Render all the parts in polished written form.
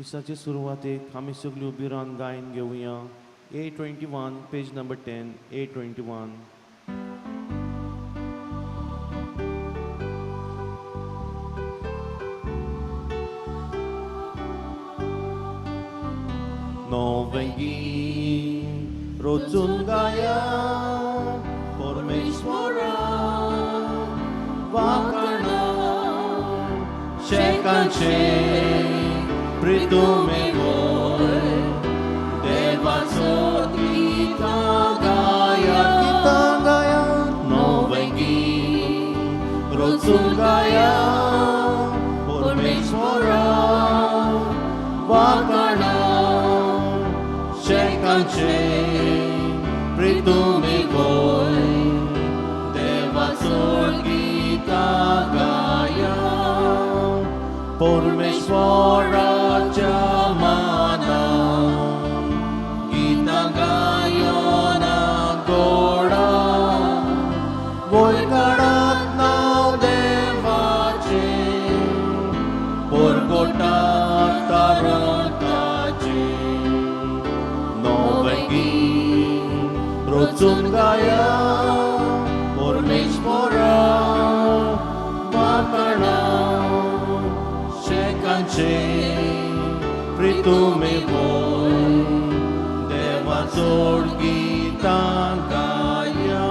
मिसाचे सुरवातेक आमी सगळीं उबी रावन गायन घेवया. A 21, page number 10, A 21. नवें गीत रोचून गाया परमेश्वरा वाखाणा शेकांचे प्रितुमे वय देवाचो गीतां गाया गीतां गाया. नवें गीत रोचून गाया परमेश्वरा वाखाणा शेकांचे प्रितुमे वय देवाचो गीतां गाया. परमेश्वराच्या माना गीतां गायना गोडा वयर काडात नांव देवाचे परगोटात तारकाचे. नवें गीत रोचून गाया परमेश्वरा वाखाणा शेकांचे प्रितुमे वय देवाचो गीतां गाया.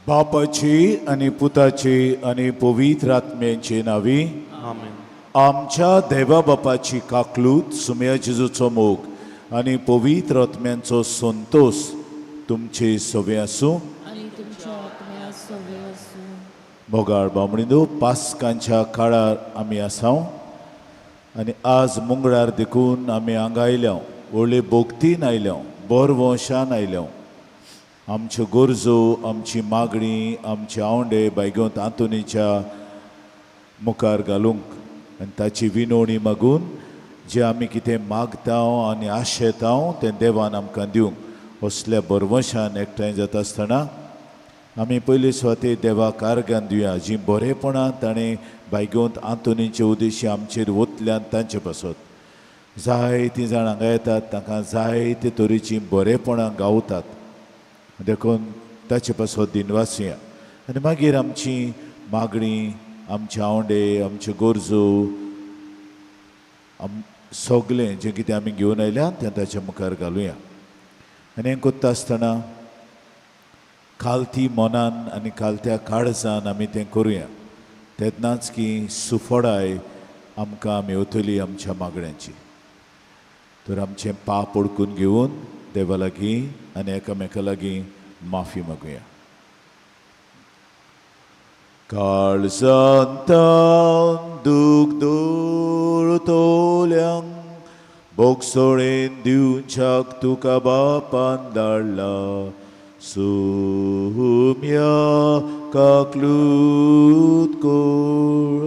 बापाची आनी पुताची आनी पवित्र आत्म्यांचे नावी. आमेन. आमच्या देवा बापाची काकलूत, सुम्या जेजूचो मोग आनी पवित्र आत्म्यांचो संतोष तुमचे सवे आसूं. आनी तुमच्या आत्म्या सवे आसूं. मोगाळ बामणिंदो, पास्कांच्या काळार आमी आसाव आनी आज मंगळार देखून आमी हांगा आयल्या, व्हडले भोगतीन आयल्या, बर वंशान आयल्या. आमच्यो गरजो, आमची मागणी, आमचे आवंडे बायगोंत आंतोनीच्या मुखार घालूंक आनी ताची विनवणी मागून जे आमी कितें मागता आनी आशेता तें देवान आमकां दिवंक असल्या बरवशान एकठांय जाता आसतना आमी पयले सुवातेर देवाक आर्गान दिवया, जीं बरेपणां ताणें बायगोंत आंतोनीचे उद्देशी आमचेर वतल्यान तांचे पासत. जायतीं जाणां हांगा येतात, तांकां जायते तरेचीं बरेपणां गावतात, देखून ताचे पासत दिनवासया आनी मागीर आमची मागणी, आमचे आवंडे, आमच्यो गरजो, आम सगळें जें कितें आमी घेवन आयल्या तें ताच्या मुखार घालुया. आनी हें करता आसतना खालती मनान आनी खालत्या काळजान आमी तें करुया, तेन्नाच की सुफळाय आमकां मेवतली आमच्या मागण्यांची. तर आमचें पाप ओडकून घेवन देवा लागीं आनी एकामेका लागीं माफी मागुया. काळजांतान दूख दवरतल्यांक बोगसोळेन दिवच्याक तुका बापान धाडला, सुम्या काकलूत कोर.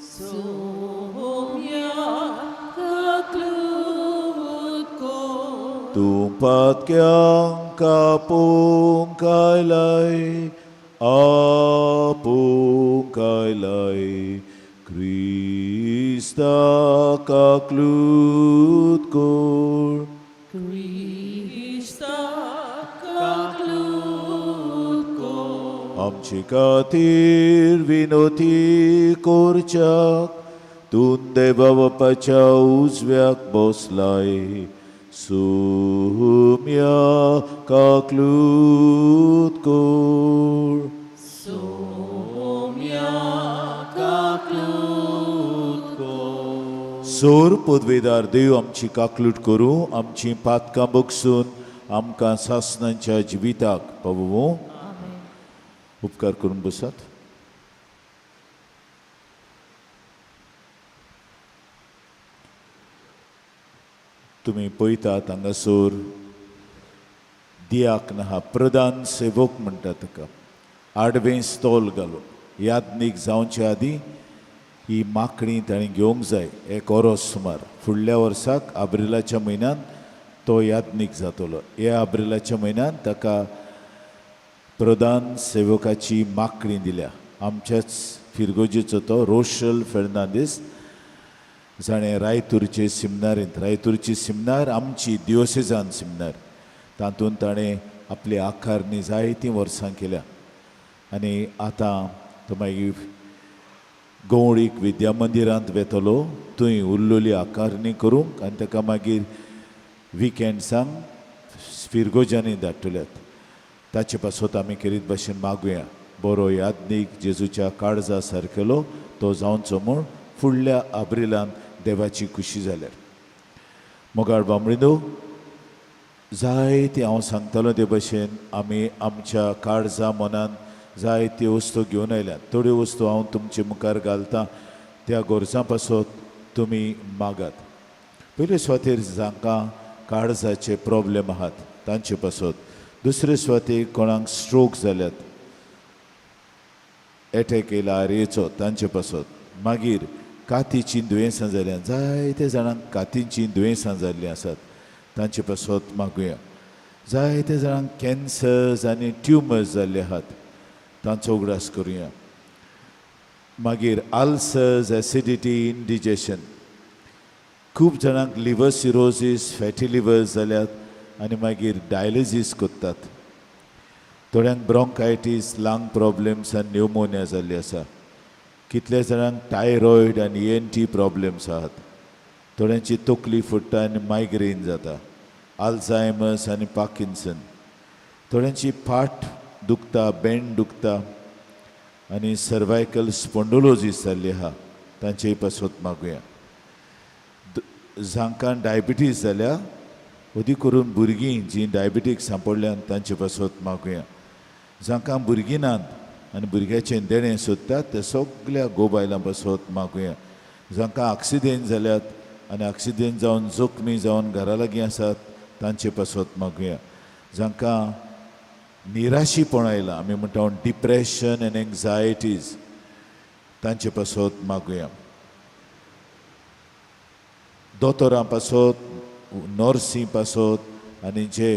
सोम्या काकलूत कोर. तूं पातक्यांक आपोवंक आयलाय, आपोवंक आयलाय, क्रिस्ता काकलूत कोर. क्रिस्ता काकलूत कोर. आमचे खातीर विनोती करच्याक तूं देवा बापाच्या उजव्याक बसलाय, सुम्या काकलूत कोर. सोम्या काकलूत कोर. सोर पदवेदार देव आमची काकलूट करूं, आमची पातकां बगसून आमकां सासनांच्या जिविताक पावोवं. उपकार करून बसात. तुमी पळयतात हांगासर दियाक आहा, प्रधान सेवक म्हणटा ताका, आडवें स्तोल घालून यादनीक जावचे आदीं ही माकणी ताणें घेवंक जाय एक ओरोस सुमार. फुडल्या वर्साक आब्रिलाच्या म्हयन्यांत तो यादनीक जातलो. ह्या आब्रिलाच्या म्हयन्यांत ताका प्रधान सेवकाची माकणी दिल्या. आमच्याच फिरगोजेचो तो रोशल फेर्नांदीस, जाणें रायतूरचे सिमनारींत, रायतूरची सिमनार आमची दियोसेजान सिमनार, तातूंत ताणें आपली आकारणी जायतीं वर्सां केल्या आनी आतां तो मागीर गंवळीक विद्या मंदिरांत वेतलो, थंय उरलेली आकारणी करूंक आनी ताका मागीर विकेंड्सांक फिरगोजांनी धाडटल्यात. ताचे पासत आमी खेरीत भाशेन मागुया, बरो याज्ञीक जेजूच्या काळजा सारकेलो तो जावचो म्हूण फुडल्या आब्रिलान देवाची खुशी जाल्यार. मोगाळ बामणिनो, जायती हांव सांगतालो ते भशेन आमी आमच्या काळजा मनान जायत्यो वस्तू घेवन आयल्यात. थोड्यो वस्तू हांव तुमचे मुखार घालतां, त्या गरजां पासत तुमी मागात. पयले सुवातेर जांकां काळजाचे प्रॉब्लेम आहात तांचे पासत, दुसरे सुवातेर कोणाक स्ट्रोक जाल्यात, एटॅक येयला आरयेचो तांचे पासत, मागीर कातीचीं दुयेंसां जाल्यां, जायते जाणांक कातीचीं दुयेंसां जाल्लीं आसात तांचे पासत मागुया. जायते जाणांक कॅन्सर्स आनी ट्युमर्स जाल्ले आहात तांचो उगडास करुया. मागीर आल्सर्स, एसिडिटी, इंडिजेशन, खूब जाणांक लिवर सिरोजीस, फॅटी लिवर्स जाल्यात आनी मागीर डायलिसीस करतात. थोड्यांक ब्रोंकायटीस, लंग प्रॉब्लम्स आनी न्युमोनिया जाल्ली आसा. कितल्या जाणांक थायरॉयड आनी ईएनटी प्रॉब्लम्स आहात. थोड्यांची तकली फुट्टा आनी मायग्रेन जाता, आल्झायमर्स आनी पार्किन्सन. थोड्यांची फाट दुखता, बेंड दुखता आनी सर्वायकल स्पोंडोलोजीस जाल्ली आहा तांचेय पासत मागुया. जांकां डायबिटीज जाल्या, अदीक करून भुरगीं जीं डायबिटीक सांपडल्यात तांचे पासत मागुया. जांकां भुरगीं नात आनी भुरग्याचें देणें सोदतात ते सगल्या गोबायलां पासत मागुया. जांकां आक्सिडेंट जाल्यात आनी आक्सिडेंट जावन जखमी जावन घरा लागीं आसात तांचे पासत मागुया. जांकां निराशीपण आयलां, आमी म्हणटा डिप्रेशन एन्ड एन्जायटीज, तांचे पासत मागुया. दोतोरां पासत, नर्सी पासत आनी जे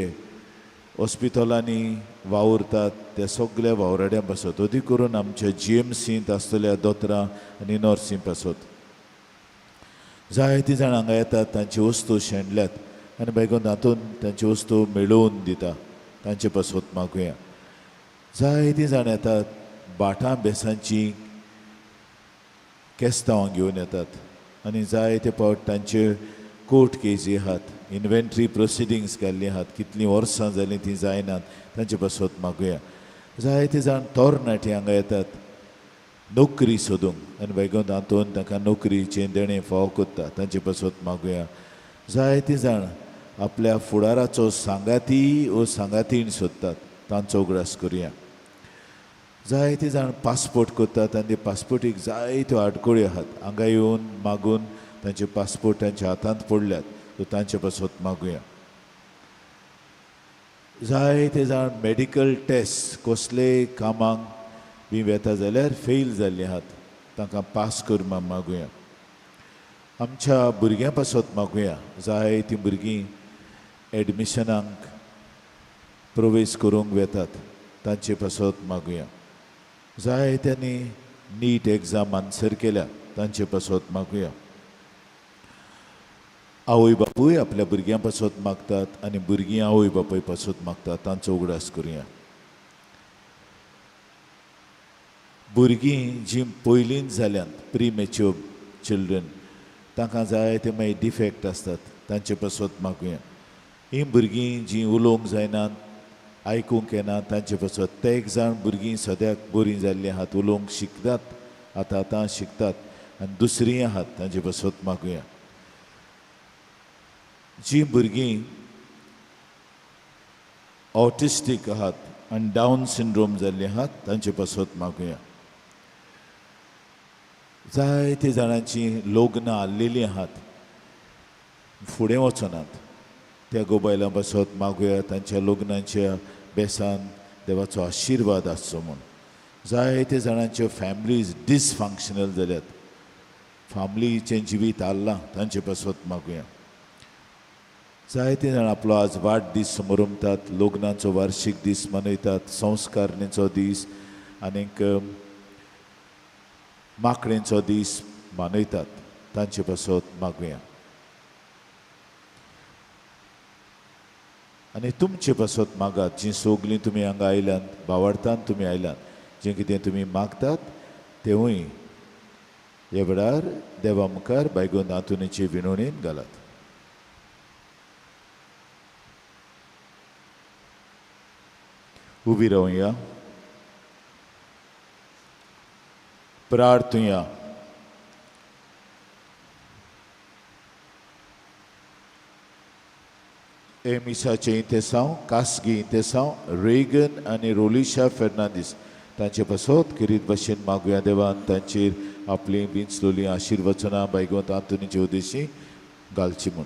हॉस्पिटलांनी वावुरतात त्या सगल्या वावराड्यां पासत, अदीक करून आमच्या जीएमसींत आसतल्या दोतोरां आनी नर्सी पासत. जायतीं जाणां हांगा येतात, तांची वस्तू शेणल्यात आनी बेगीन हातून तांची वस्तू मेळोवन दिता, तांचे पासत मागुया. जायतीं जाणां येतात, भाटां बेसांची केस्तांवां घेवन येतात आनी जायते फावट तांचे कोर्ट केसी आहात, इन्व्हेंट्री प्रोसिडींग्स घाल्लीं आहात, कितलीं वर्सां जालीं तीं जायनात, तांचे पासत मागुया. जायते जाण तरणाटे हांगा येतात नोकरी सोदूंक आनी बेगीन हातून तांकां नोकरीचें देणें फावो करता, तांचे पासत मागुया. जायते जाण आपल्या फुडाराचो सांगाती वो सांगातीण सोदतात, तांचो उगडास करुया. जायते जाण पासपोर्ट करतात आनी ते पासपोर्टीक जायत्यो आडखळ्यो आहात, हांगा येवन मागून तांचे पासपोर्ट तांच्या हातांत पडल्यात, सो तांचे पासत मागुया. जायते जाण मेडिकल टेस्ट कसलेय कामाक बी वेता जाल्यार फेल जाल्ले आहात, तांकां पास कर म्हूण मागुया. आमच्या भुरग्यां पासत मागुया. जायतीं भुरगीं एडमिशनाक प्रवेश करूंक वेतात, तांचे पासत मागुया. जायत्यांनी नीट एग्जाम आन्सर केल्या, तांचे पासत मागुया. आवय बापूय आपल्या भुरग्यां पासत मागतात आनी भुरगीं आवय बापूय पासत मागतात, तांचो उगडास करुया. भुरगीं जीं पयलींच जाल्यांत, प्री मॅच्युअर चिल्ड्रन, तांकां जायते मागीर डिफेक्ट आसतात, तांचे पासत मागुया. हीं भुरगीं जीं उलोवंक जायनात, आयकूंक येना, तांचे पासत. ते एक जाण भुरगीं सद्याक बरीं जाल्लीं आहात, उलोवंक शिकतात, आतां आतां शिकतात, आनी दुसरीं आहात, तांचे पासत मागुया. जीं भुरगीं ऑटिस्टीक आहात आनी डावन सिंड्रोम जाल्लीं आहात, तांचे पासत मागुया. जायते जाणांची लग्नां आसलेलीं आहात, फुडें वचनात, त्या गोबायलां पासत मागुया, तांच्या लग्नाच्या बेसान देवाचो आशिर्वाद आसचो म्हूण. जायते जाणांच्यो फॅमिलीज डिसफंक्शनल जाल्यात, फॅमिलीचें जिवीत हाल्लां, तांचे पासत मागुया. जायते जाण आपलो आज वाडदीस समरमतात, लग्नाचो वार्शीक दीस मनयतात, संस्कारणीचो दीस आनीक माकडेंचो दीस मनयतात तांचे पासत मागुया. आनी तुमचे पासत मागात, जीं सगलीं तुमी हांगा आयल्यात, भावार्थान तुमी आयल्यात, जें कितें तुमी मागतात तेवूय ह्या वेळार देवा मुखार बायगोन आंतोनीचे विनवणेन घालात. उबी रावया, प्रार्थुया. ए मिसाचें इंतेसांव, कासगी इंतेसांव, रेगन आनी रोलिशा फेर्नांदीस तांचे पासत किरीत भाशेन मागुया देवान तांचेर आपली विंचलोली आशिर्वचनां बायगोंत आंतोनीचे उद्देशी घालची म्हूण.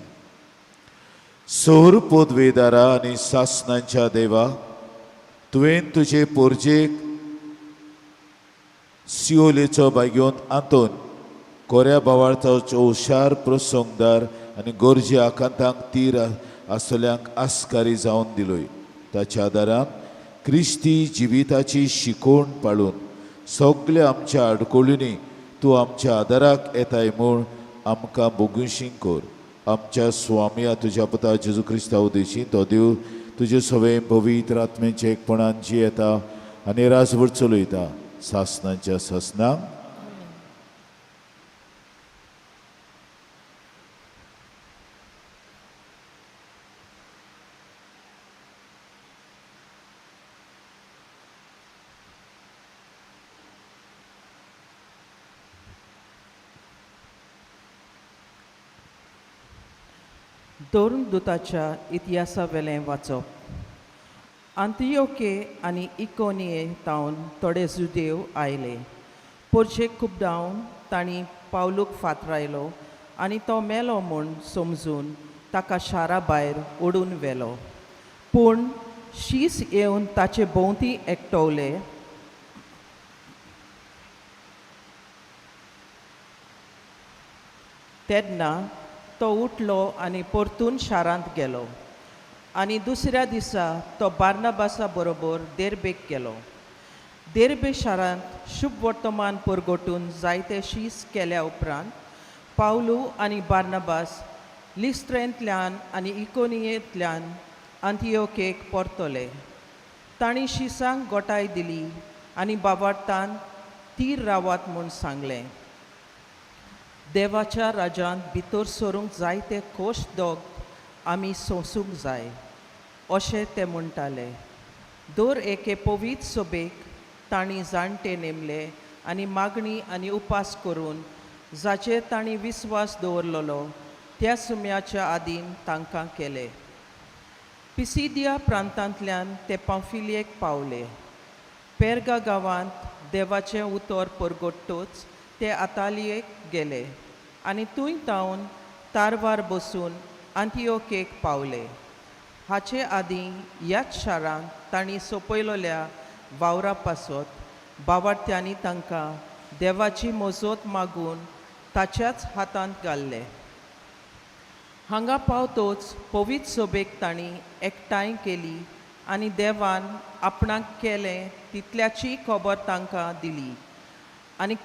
सोर पोदवेदारा आनी सासनांच्या देवा, तुवें तुजे पोरजेक सियोलेचो बायगोंत आंतोन कोऱ्या बावाळचाचो हुशार प्रसंगदार आनी गरजे आकांतांक तीर आसल्यांक आस्कारी जावन दिलोय. ताच्या आदारान क्रिस्ती जिविताची शिकवण पाळून सगल्या आमच्या आडकोळींनी तूं आमच्या आदाराक येताय म्हूण आमकां बोगुशी कर. आमच्या स्वामया तुज्या पुता जेजू क्रिस्ता उदेशी तो देव तुजे सवय पवित्र आत्म्याचे एकपणान जी येता आनी राजवट चलयता सासनाच्या सासनाक. धर्मदुताच्या इतिहासा वेलें वाचप. आंतियोके आनी इकोनिये तावन थोडे जुदेव आयले. पोरशेक खुबदावन तांणी पावलूक फातरायलो आनी तो मेलो म्हूण समजून ताका शारा भायर ओडून व्हेलो. पूण शीस येवन ताचे भोंवती एकटवले तेन्ना तो उठलो आनी परतून शारांत गेलो आनी दुसऱ्या दिसा तो बार्नाबासा बरोबर देर्बेक गेलो. देर्बे शारांत शुभ वर्तमान परगटून जायते शीस केल्या उपरांत पावलू आनी बार्नाबास लिस्त्रेंतल्यान आनी इकोनियेंतल्यान आंतियोकेक परतले. तांणी शिसांक गोटाय दिली आनी बाबार्तान तीर रावात म्हूण सांगलें. देवाच्या राजांत भितर सरूंक जायते खोश दोग आमी सोंसूंक जाय अशें ते म्हणटाले. दर एके पवित्र सभेक तांणी जाणटे नेमले आनी मागणी आनी उपास करून जाचेर तांणी विस्वास दवरलेलो त्या सुम्याच्या आदीन तांकां केले. पिसिदिया प्रांतांतल्यान ते पांफिलियेक पावले. पेर्गा गांवांत देवाचें उतर परगट्टूच ते आतालियेक गेले आनी थंय तावन तारवार बसून आंतियोकेक पावले. हाचे आदीं ह्याच शारांत तांणी सोंपयलोल्या वावरा पासत बावार्थ्यांनी तांकां देवाची मजत मागून ताच्याच हातांत घाल्ले. हांगा पावतोच पवित्र सभेक तांणी एकठांय केली आनी देवान आपणाक केलें तितल्याची खबर तांकां दिली आनी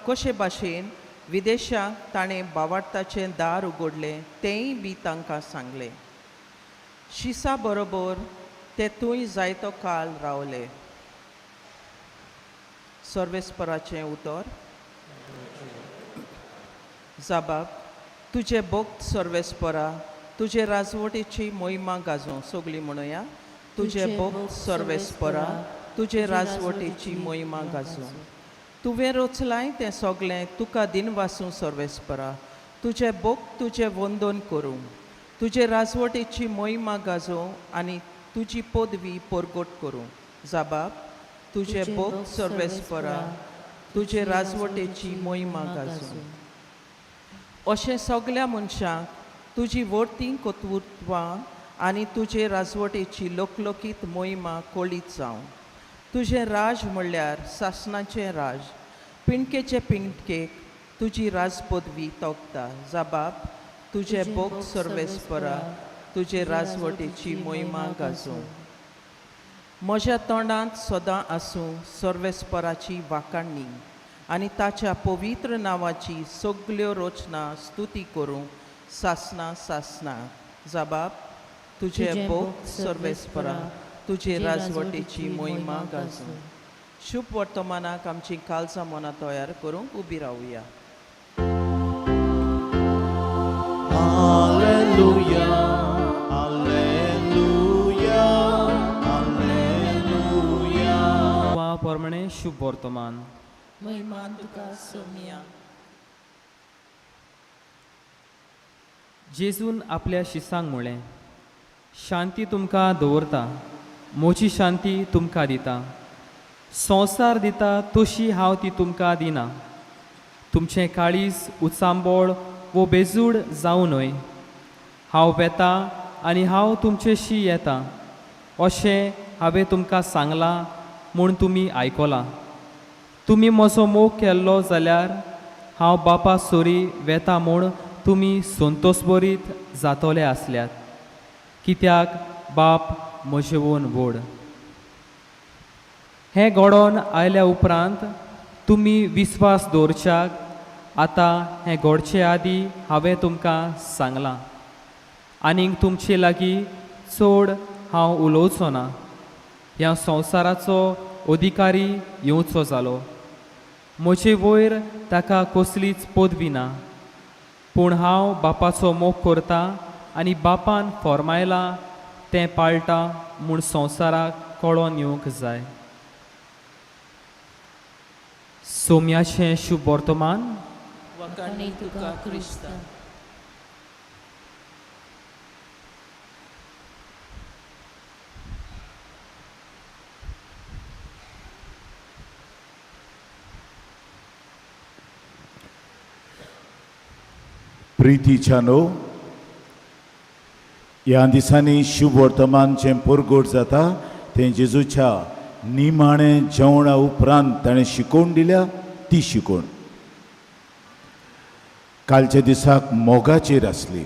कशे भाशेन विदेशांक ताणें बावार्थाचें दार उगडलें तेंय बी तांकां सांगलें. शिसा बरोबर ते थंय जायतो काळ रावले. सर्वेस्पराचें उतर. जाबाब तुजे भक्त सर्वेस्परा तुजे राजवटीची मोहिमा गाजोवं. सगळीं म्हणुया. तुजे भक्त सर्वेस्परा तुजे राजवटीची मोहिमा गाजोवं. तुवें रचलाय तें सगळें तुका दिनवासूं सर्वेस्परा. तुजे भक्त तुजें वंदन करूं. तुजे राजवटीची मोहिमा गाजोवं आनी तुजी पदवी परगट करूं. जाबाब तुजे भक्त सर्वेस्परा तुजे राजवटीची मोहिमा गाजोवं. अशें सगल्या मनशांक तुजी वर्ती कर्तृत्वां आनी तुजे राजवटीची लोकलोकीत मोहिमा कळीत जावं. तुजें राज म्हणल्यार सासणाचें राज. पिंडकेचे पिंडकेक तुजी राजपदवी तोखता. जाबाब तुजे भक्त सर्वेस्परा तुजे राजवटीची मोहिमा गाजोवं. म्हज्या तोंडांत सदां आसूं सर्वेस्पराची वाखाणणी. आनी ताच्या पवित्र नांवाची सगल्यो रचना स्तुती करूं सासना सासना. जबाब तुजे भोग सर्वेस्परा, तुजे राजवटीची मोहिमा गाजूं. शुभ वर्तमानाक आमची कालजां मनां तयार करूंक उबी रावया. Alleluia, Alleluia, Alleluia. वा प्रमाणे शुभ वर्तमान. महिमा तुका सोम्या. जेजून आपल्या शिसांक म्हळें, शांती तुमकां दवरता, म्हजी शांती तुमकां दिता. संवसार दिता तशी हांव ती तुमकां दिना. तुमचें काळीज उचांबळ वो बेजूड जावं न्हय. हांव वेता आनी हांव तुमचेशी येता अशें हांवें तुमकां सांगलां म्हूण तुमी आयकलां. तुमी म्हजो मोग केल्लो जाल्यार हांव बापा सोरी वेता म्हूण तुमी संतोशभरीत जातले आसल्यात, कित्याक बाप म्हजेवून व्हड. हें घडोवन आयल्या उपरांत तुमी विस्वास दवरच्याक आतां हें घडचे आदीं हांवें तुमकां सांगलां. आनीक तुमचे लागीं चड हांव उलोवचो ना. ह्या संवसाराचो अधिकारी येवचो जालो. म्हजे वयर ताका कसलीच पदवी ना, पूण हांव बापाचो मोग करता आनी बापान फॉर्मायलां तें पाळटा म्हूण संवसाराक कळोन येवंक जाय. सोम्याचें शुभ वर्तमान. वखाणी तुका क्रिस्ता. प्रितीच्या न्हू, ह्या दिसांनी शुभ वर्तमान जें परगट जाता तें जेजूच्या निमाणें जेवणा उपरांत ताणें शिकोवन दिल्या ती शिकवण कालच्या दिसाक मोगाचेर आसली.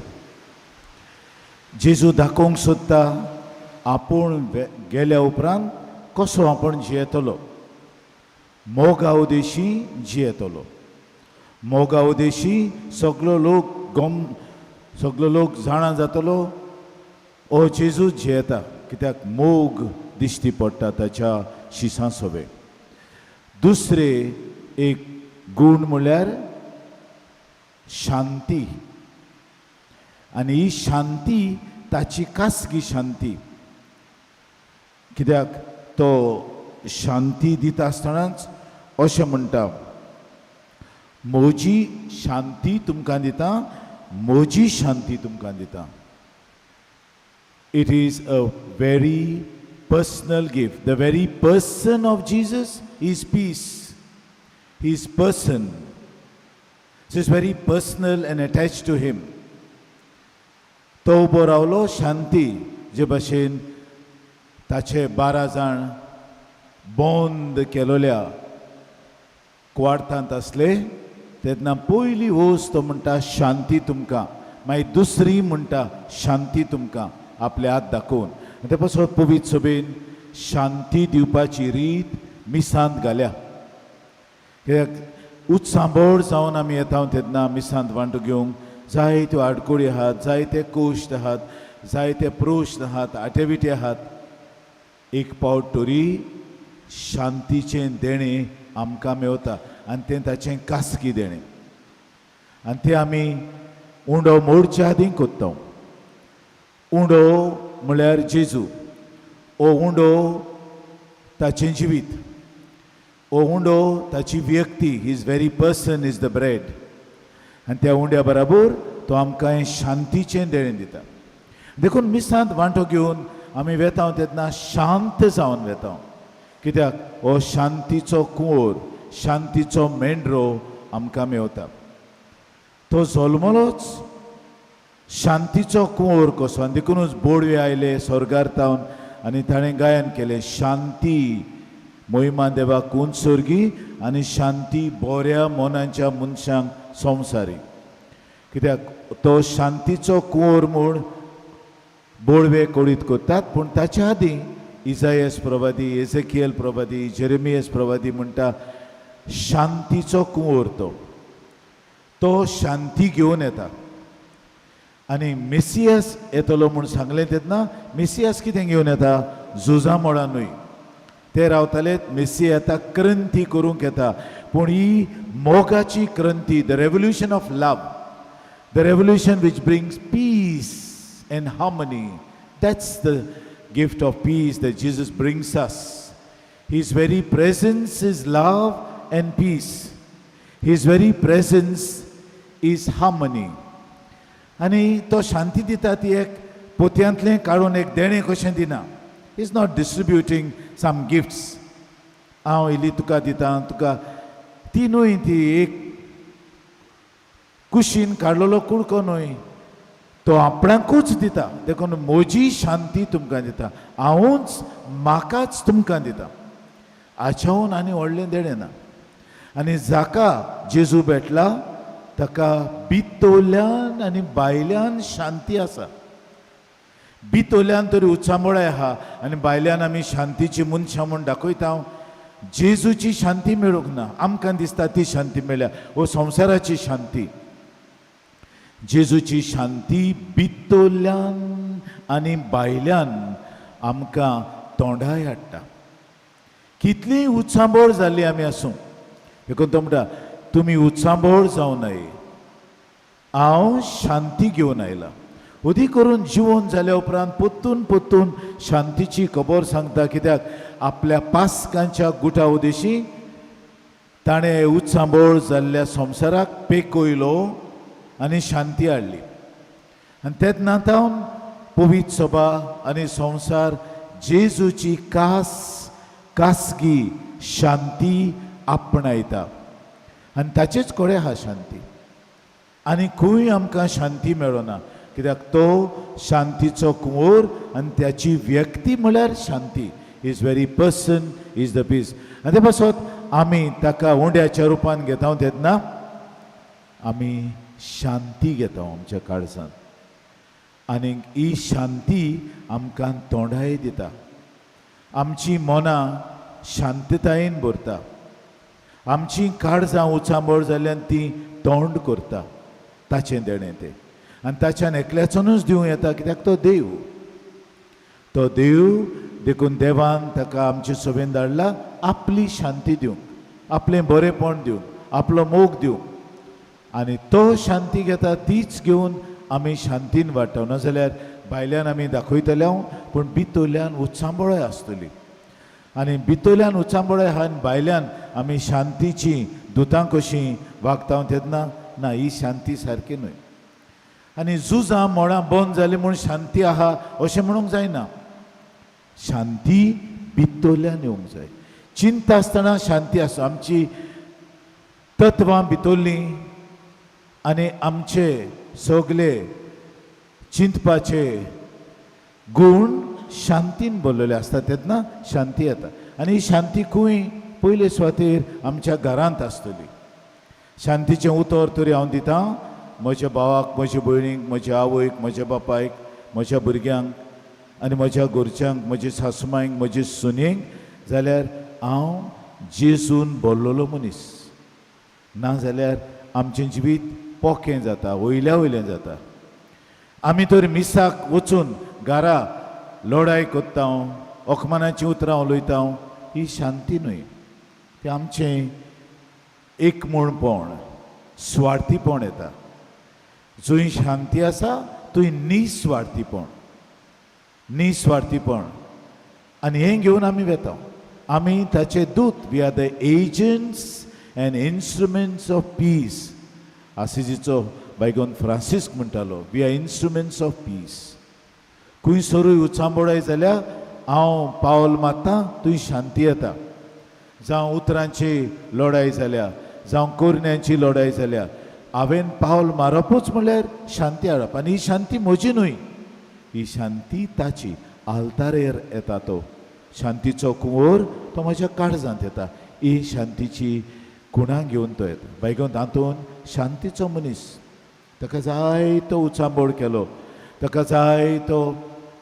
जेजू दाखोवंक सोदता आपूण गेल्या उपरांत कसो आपूण जियेतलो, मोगा उदेशी जियेतलो. मोगा उदेशी सगलो लोक गम, सगलो लोक जाणा जातलो ओ जेजू जियेता, कित्याक मोग दिश्टी पडटा ताच्या शिसां सोबे. दुसरे एक गूण म्हळ्यार शांती, आनी ही शांती ताची खासगी शांती, कित्याक तो शांती दिता आसतनाच अशें म्हणटा, म्हजी शांती तुमकां दिता, म्हजी शांती तुमकां दिता. It is a very personal gift. The very person of Jesus is peace. His person. So it's very personal and attached to him. तो उबो रावलो शांती, जे भशेन ताचे 12 जाण बंद केलोल्या क्वार्तांत आसले तेन्ना पयली वस्त तो म्हणटा शांती तुमकां, मागीर दुसरी म्हणटा शांती तुमकां, आपले हात दाखोवन. आनी ते पासत पवित्र सभेन शांती दिवपाची रीत मिसांत घाल्या, कित्याक उत्सांबळ जावन आमी येता तेन्ना मिसांत वांटो घेवंक जायत्यो आडकुळी आहात, जायते कोश्ट आहात, जायते प्रश्न आहात, आटेविटे आहात. एक पावट तरी शांतीचें देणें आमकां मेवता आनी तें ताचें खासगी देणें, आनी तें आमी उंडो मोडच्या आदीं कोत्ता. उंडो म्हळ्यार जेजू, ओ उंडो ताचें जिवीत, ओ उंडो ताची व्यक्ती, his very person is the bread. आनी त्या उंड्या बराबर तो आमकां हें शांतीचें देणें दिता. देखून मिसांत वांटो घेवन आमी वेता तेन्ना शांत जावन वेता, कित्याक हो शांतीचो कुंवर, शांतीचो मेंढरो आमकां मेवता. तो जल्मलोच शांतीचो कुंवर कसो, आनी देखुनूच बोडवे आयले स्वर्गार तावन आनी ताणें गायन केलें, शांती मोहिमा देवाक उंच स्वर्गी आनी शांती बऱ्या मनाच्या मनशांक संवसारी. कित्याक तो शांतीचो कुंवर म्हूण बोळवे कोडीत करतात, पूण ताच्या आदीं इजायस प्रवादी, एजेकियल प्रवादी, जेरेमियस प्रवादी म्हणटा शांतीचो कुंवर तो, तो शांती घेवन येता. आनी मेसियास येतलो म्हूण सांगलें तेन्ना मेसियास कितें घेवन येता? झुजां मळां न्हय. ते रावताले मेसिया येता क्रांती करूंक येता, पूण ही मोगाची क्रांती, the revolution of love, the revolution which brings peace and harmony. That's the gift of peace that Jesus brings us. His very presence is love and peace. His very presence is harmony. आनी तो शांती दिता ती एक पोतयांतलें काडून एक देणें कशें दिना. Is not distributing some gifts. हांव इल्ली तुका दिता तुका, ती न्हय. ती एक कुशीन काडलेलो कुडको न्हय, तो आपणाकूच दिता. देखून म्हजी शांती तुमकां दिता, हांवूच म्हाकाच तुमकां दिता. हाच्याहून आनी व्हडलें देणें ना. आनी जाका जेजू भेटला ताका भितरल्यान आनी भायल्यान शांती आसा. भितरल्यान तरी उचांबळाय आहा आनी भायल्यान आमी शांतीची मनशां म्हूण दाखयता. जेजूची शांती मेळूंक ना. आमकां दिसता ती शांती मेळ्ळ्या, हो संवसाराची शांती. जेजूची शांती भितरल्यान आनी भायल्यान आमकां तोंडाय हाडटा, कितलीय उचांबळ जाल्ली आमी आसूं. देखून तो म्हणटा, तुमी उचांबळ जावं नये, हांव शांती घेवन आयला. उदी करून जिवन जाल्या उपरांत परतून परतून शांतीची खबर सांगता, कित्याक आपल्या पास्कांच्या गुटा उदेशी ताणें उचांबळ जाल्ल्या संवसाराक पेकयलो आनी शांती हाडली. आनी तेन्ना तावन पवित्र सभा आनी संवसार जेजूची कास कासगी शांती आपणायता आनी ताचेच कडेन आहा शांती. आनी खंय आमकां शांती मेळना, कित्याक तो शांतीचो कुंवर आनी त्याची व्यक्ती म्हळ्यार शांती. His very person is the peace. आनी ते पासत आमी ताका उंड्याच्या रुपान घेता तेन्ना आमी शांती घेता आमच्या काळजांत आनी ही शांती आमकां तोंडाय दिता. आमची मनां शांततायेन भरता. आमची काळजां उचांबळ जाल्यान ती तोंड करता. ताचें देणें तें आनी ताच्यान एकल्याच्यानूच दिवं येता, कित्याक तो देव, तो देव. देखून देवान ताका आमचे सभेन धाडला आपली शांती दिवंक, आपलें बरेंपण दिवंक, आपलो मोग दिवंक. आनी तो शांती घेता, तीच घेवन आमी शांतीन वाडटा. नाजाल्यार भायल्यान आमी दाखयतले हांव, पूण भितरल्यान उचांबळय आसतली. आनी भितरल्यान उचांबळय आहा आनी भायल्यान आमी शांतीची दुतां कशीं वागता तेन्ना ना, ही शांती सारकी न्हय. आनी झुजां मळां बंद जालीं म्हूण शांती आहा अशें म्हणूंक जायना. शांती भितरल्यान येवंक जाय. चिंता आसतना शांती आसा. आमची तत्वां भितरलीं आनी आमचे सगले चिंतपाचे गूण शांतीन भरलेले आसता तेन्ना शांती येता. आनी ही शांती खंय पयले सुवातेर आमच्या घरांत आसतली. शांतीचें उतर तरी हांव दितां म्हज्या भावाक, म्हज्या भयणीक, म्हज्या आवयक, म्हज्या बापायक, म्हज्या भुरग्यांक आनी म्हज्या घरच्यांक, म्हज्या सासूमांयक, म्हजे सुनेक, जाल्यार हांव जेजून भरलेलो मनीस. नाजाल्यार आमचें जिवीत पोकें जाता, वयल्या वयलें जाता. आमी तर मिसाक वचून घरा लडाय करता, अकमानाचीं उतरां उलयता, ही शांती न्हय. तें आमचें एकमूणपण, स्वार्थीपण येता. जंय शांती आसा थंय निस्वार्थीपण, निस्वार्थीपण. आनी हें घेवन आमी वेता. आमी ताचे दूत. We are the agents and instruments of peace. आसिजीचो बायगोन फ्रांसिस्क म्हणटालो, we are instruments of peace. खंयसरूय उचांबळाय जाल्यार हांव पावल मारता, थंय शांती येता. जावं उतरांची लडाय जाल्या, जावं करण्यांची लडाय जाल्या, हांवें पावल मारपूच म्हणल्यार शांती हाडप. आनी ही शांती म्हजी न्हय, ही शांती ताची. आल्तारेर येता तो शांतीचो कुंवर, तो म्हज्या काळजांत येता. ही शांतीची कुणां घेवन तो येता. बायगोन तातूंत शांतीचो मनीस, ताका जायतो उचांबळ केलो, ताका जायतो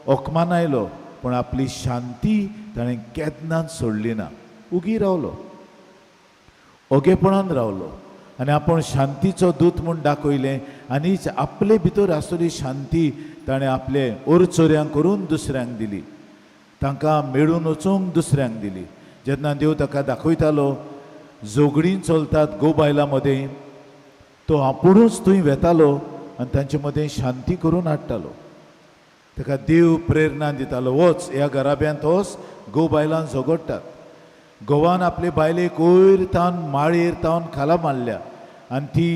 अकमान आयलो, पूण आपली शांती ताणें केन्नाच सोडली ना. उगी रावलो. ओगेपणान रावलो आनी आपूण शांतीचो दूत म्हूण दाखयलें आनी आपले भितर आसतली शांती ताणें आपले ओरचोऱ्यांक करून दुसऱ्यांक दिली, तांकां मेळून वचूंक दुसऱ्यांक दिली. जेन्ना देव ताका दाखयतालो झगडीं चलतात गो बायलां मदें, तो आपुणूच थंय वेतालो आनी तांचे मदें शांती करून हाडटालो. ताका देव प्रेरणा दितालो, वच ह्या घराब्यांत वच, गो बायलां झगडटात. घोवान आपले बायलेक वयर तावन माळयेर तावन खाला मारल्या आनी ती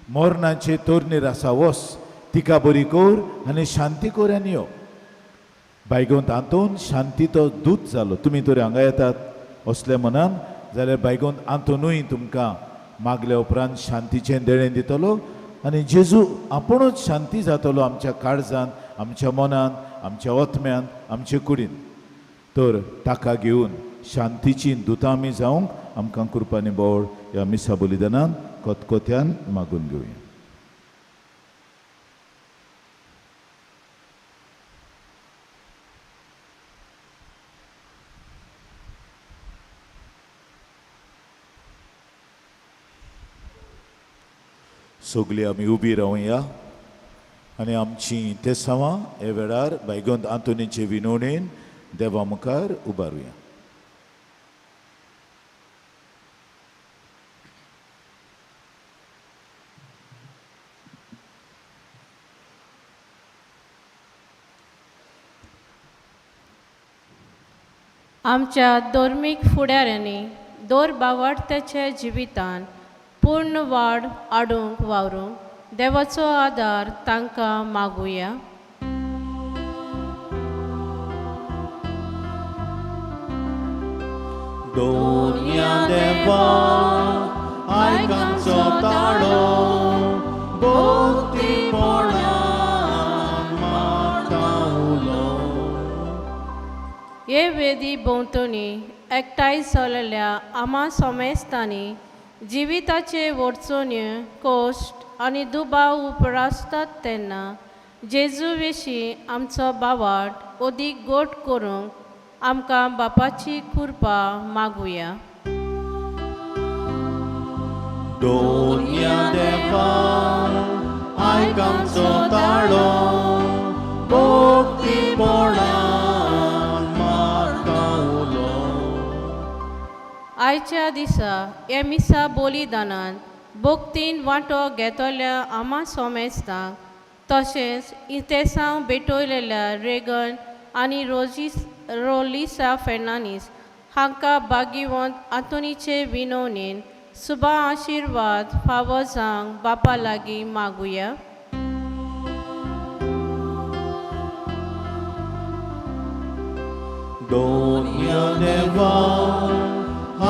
मरणाचे तोरणीर आसा, वच तिका बरी कर आनी शांती कर आनी यो. बायगोंत आंतोन शांती तो दूत जालो. तुमी तर हांगा येतात असल्या मनान जाल्यार बायगोंत आंतोनूय तुमकां मागल्या उपरांत शांतीचें देणें दितलो आनी जेजू आपुणूच शांती जातलो आमच्या काळजान, आमच्या मनान, आमच्या ओतम्यान, आमचे कुडीन. तर ताका घेवन शांतीची दुतां आमी जावंक आमकां कृपानी बोळ ह्या मिसा बलिदानान कोतकोत्यान मागून घेवया. सगळीं आमी उबी रावया आनी आमची तेसांवां हे वेळार बायगोंत आंतोनीचे विनवणेन देवा मुखार उबारुया. आमच्या धर्मीक फुडाऱ्यांनी दर बावाडत्याच्या जिवितान पूर्ण वाड हाडूंक वावरूंक देवाचो आदार तांकां मागुया. दोनया देवा आयक आमचो ताळो, भक्तीपणान मारता उलो. हे वेदी भोंवतणी एकठांय जाल्ल्या आमा सोमेस्तांनी जिविताचे वडचण्यो, कश्ट आनी दुबाव उप्रासतात तेन्ना जेजू विशीं आमचो बावाट अदीक गोट करूंक आमकां बापाची कृपा मागुया. दोनया देवा आयक आमचो ताळो, भक्तीपणान मारता उलो. आयच्या दिसा हे मिसा बलिदानान भक्तीन वांटो घेतल्या आमा सोमेस्तांक तशेंच इतेसांव भेटयलेल्या रेगन आनी रोलिसा फेर्नांडीस हांकां भाग्यवंत आंतोनीचे विनवणेन सुबा आशिर्वाद फावो जावंक बापा लागीं मागुया. दोनया देवा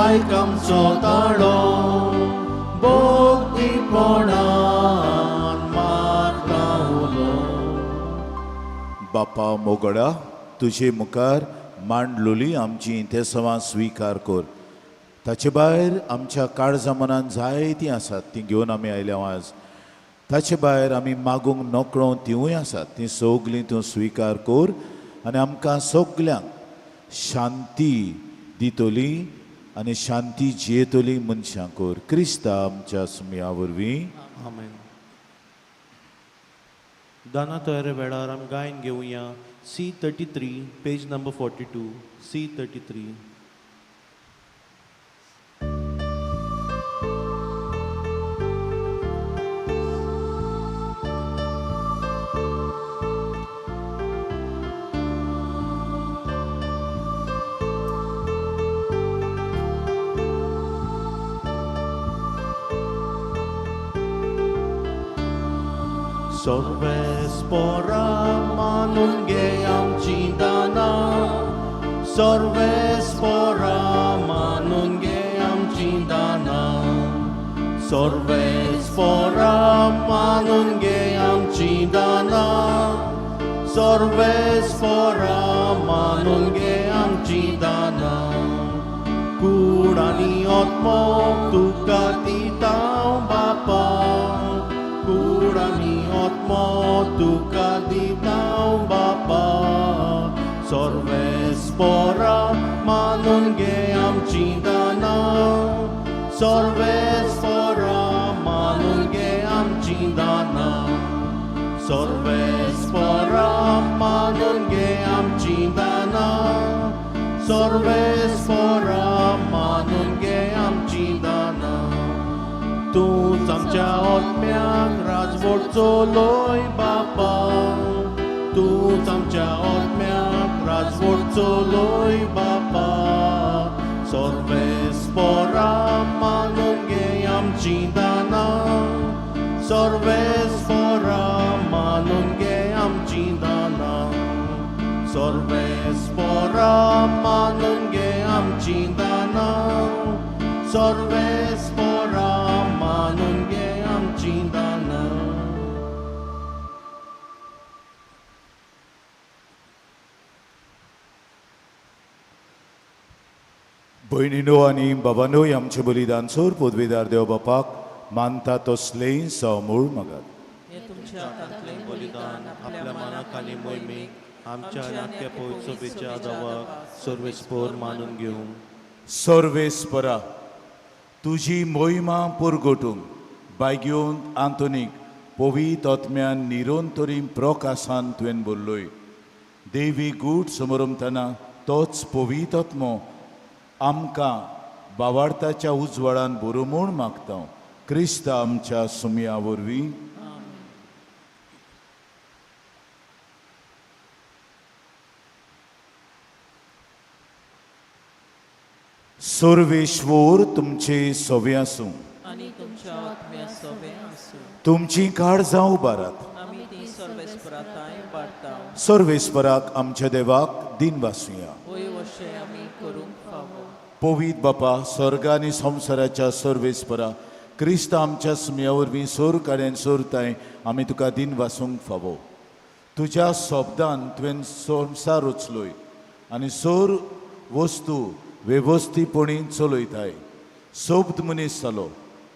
आयक आमचो ताळो, भक्तीपणान मारता उलो. बापा मोगडा, तुजे मुखार मांडलोली आमची तेसवां स्विकार कर. ताचे भायर आमच्या काळजा मनान जायतीं आसात तीं घेवन आमी आयल्या आज. ताचे भायर आमी मागूंक नकळो तिवूय आसात, तीं सगलीं तूं स्विकार कर आनी आमकां सगल्यांक शांती दितली आनी शांती जियेतली मनशां कर. क्रिस्ता आमच्या सुमया वरवीं. आमेन. दाना तयारे वेळार आमी गायन घेवया. C33, page number 42, C33. Sorves pora manun ge amchi dana, Sorves pora manun ge amchi dana, Sorves pora manun ge amchi dana, Sorves pora manun ge amchi dana. Kurani otmo tuka titaw bapa, Kurani otmo tuka ditaw bapa, Sorves pora manun ge amchi dana, सर्वेस्परा मानून घे आमची दानां सर्वेस्परा मानून घे आमची दानां सर्वेस्परा मानून घे आमची दानां तूंच आमच्या आत्म्याक राजवट चलय बापा तूंच आमच्या आत्म्याक राजवट चलय बापा सर्वेस्परा मानून घे आमची दानां सर्वेस्परा मानून घे आमची दानां सर्वेस्परा मानून घे आमची दानां सर्वेस्परा मानून घे आमची दानां. भयणीनो आनी बाबानोय आमचें बलिदान सोर पदवीदार देव बापाक मानता तसलें सवमूळ मागात. हे तुमच्या हातांतलें बलिदान आपल्या मनाक आनी मोहिमेक आमच्या नाक्या पवित्र दावाक सर्वेस्पोर मानून घेवं. सर्वेस्परा तुजी मोहिमा पुरगोटूंक बायगेवन आंतोनीक पवित्र आत्म्यान निरंतरी प्रकाशान तुवें बोल्लोय देवी गूट समरमतना तोच पवित्र आत्मो आमकां बावार्थाच्या उजवाडान बरो म्हूण मागता क्रिस्त आमच्या सुमया वरवीं. सर्वेश्वर तुमचे सवे आसूं. आनी तुमच्या आत्म्या सोबे आसूं. तुमची काळजां उबारात. आमी ती सर्वेस्पराताय वाडटा. सर्वेस्पराक आमच्या देवाक दिन वासुया. वय वशें आमी करूंक फावो. पवीत बापा स्वर्ग आनी संवसाराच्या सर्वेस्परा क्रिस्त आमच्या सुमया वरवीं सोर काड्यान सोरताय आमी तुका दिन वासूंक फावो. तुज्या शब्दान तुवें संवसार रचलोय आनी सोर वस्तू वेवस्थीपणी चलयताय. शब्द मनीस जालो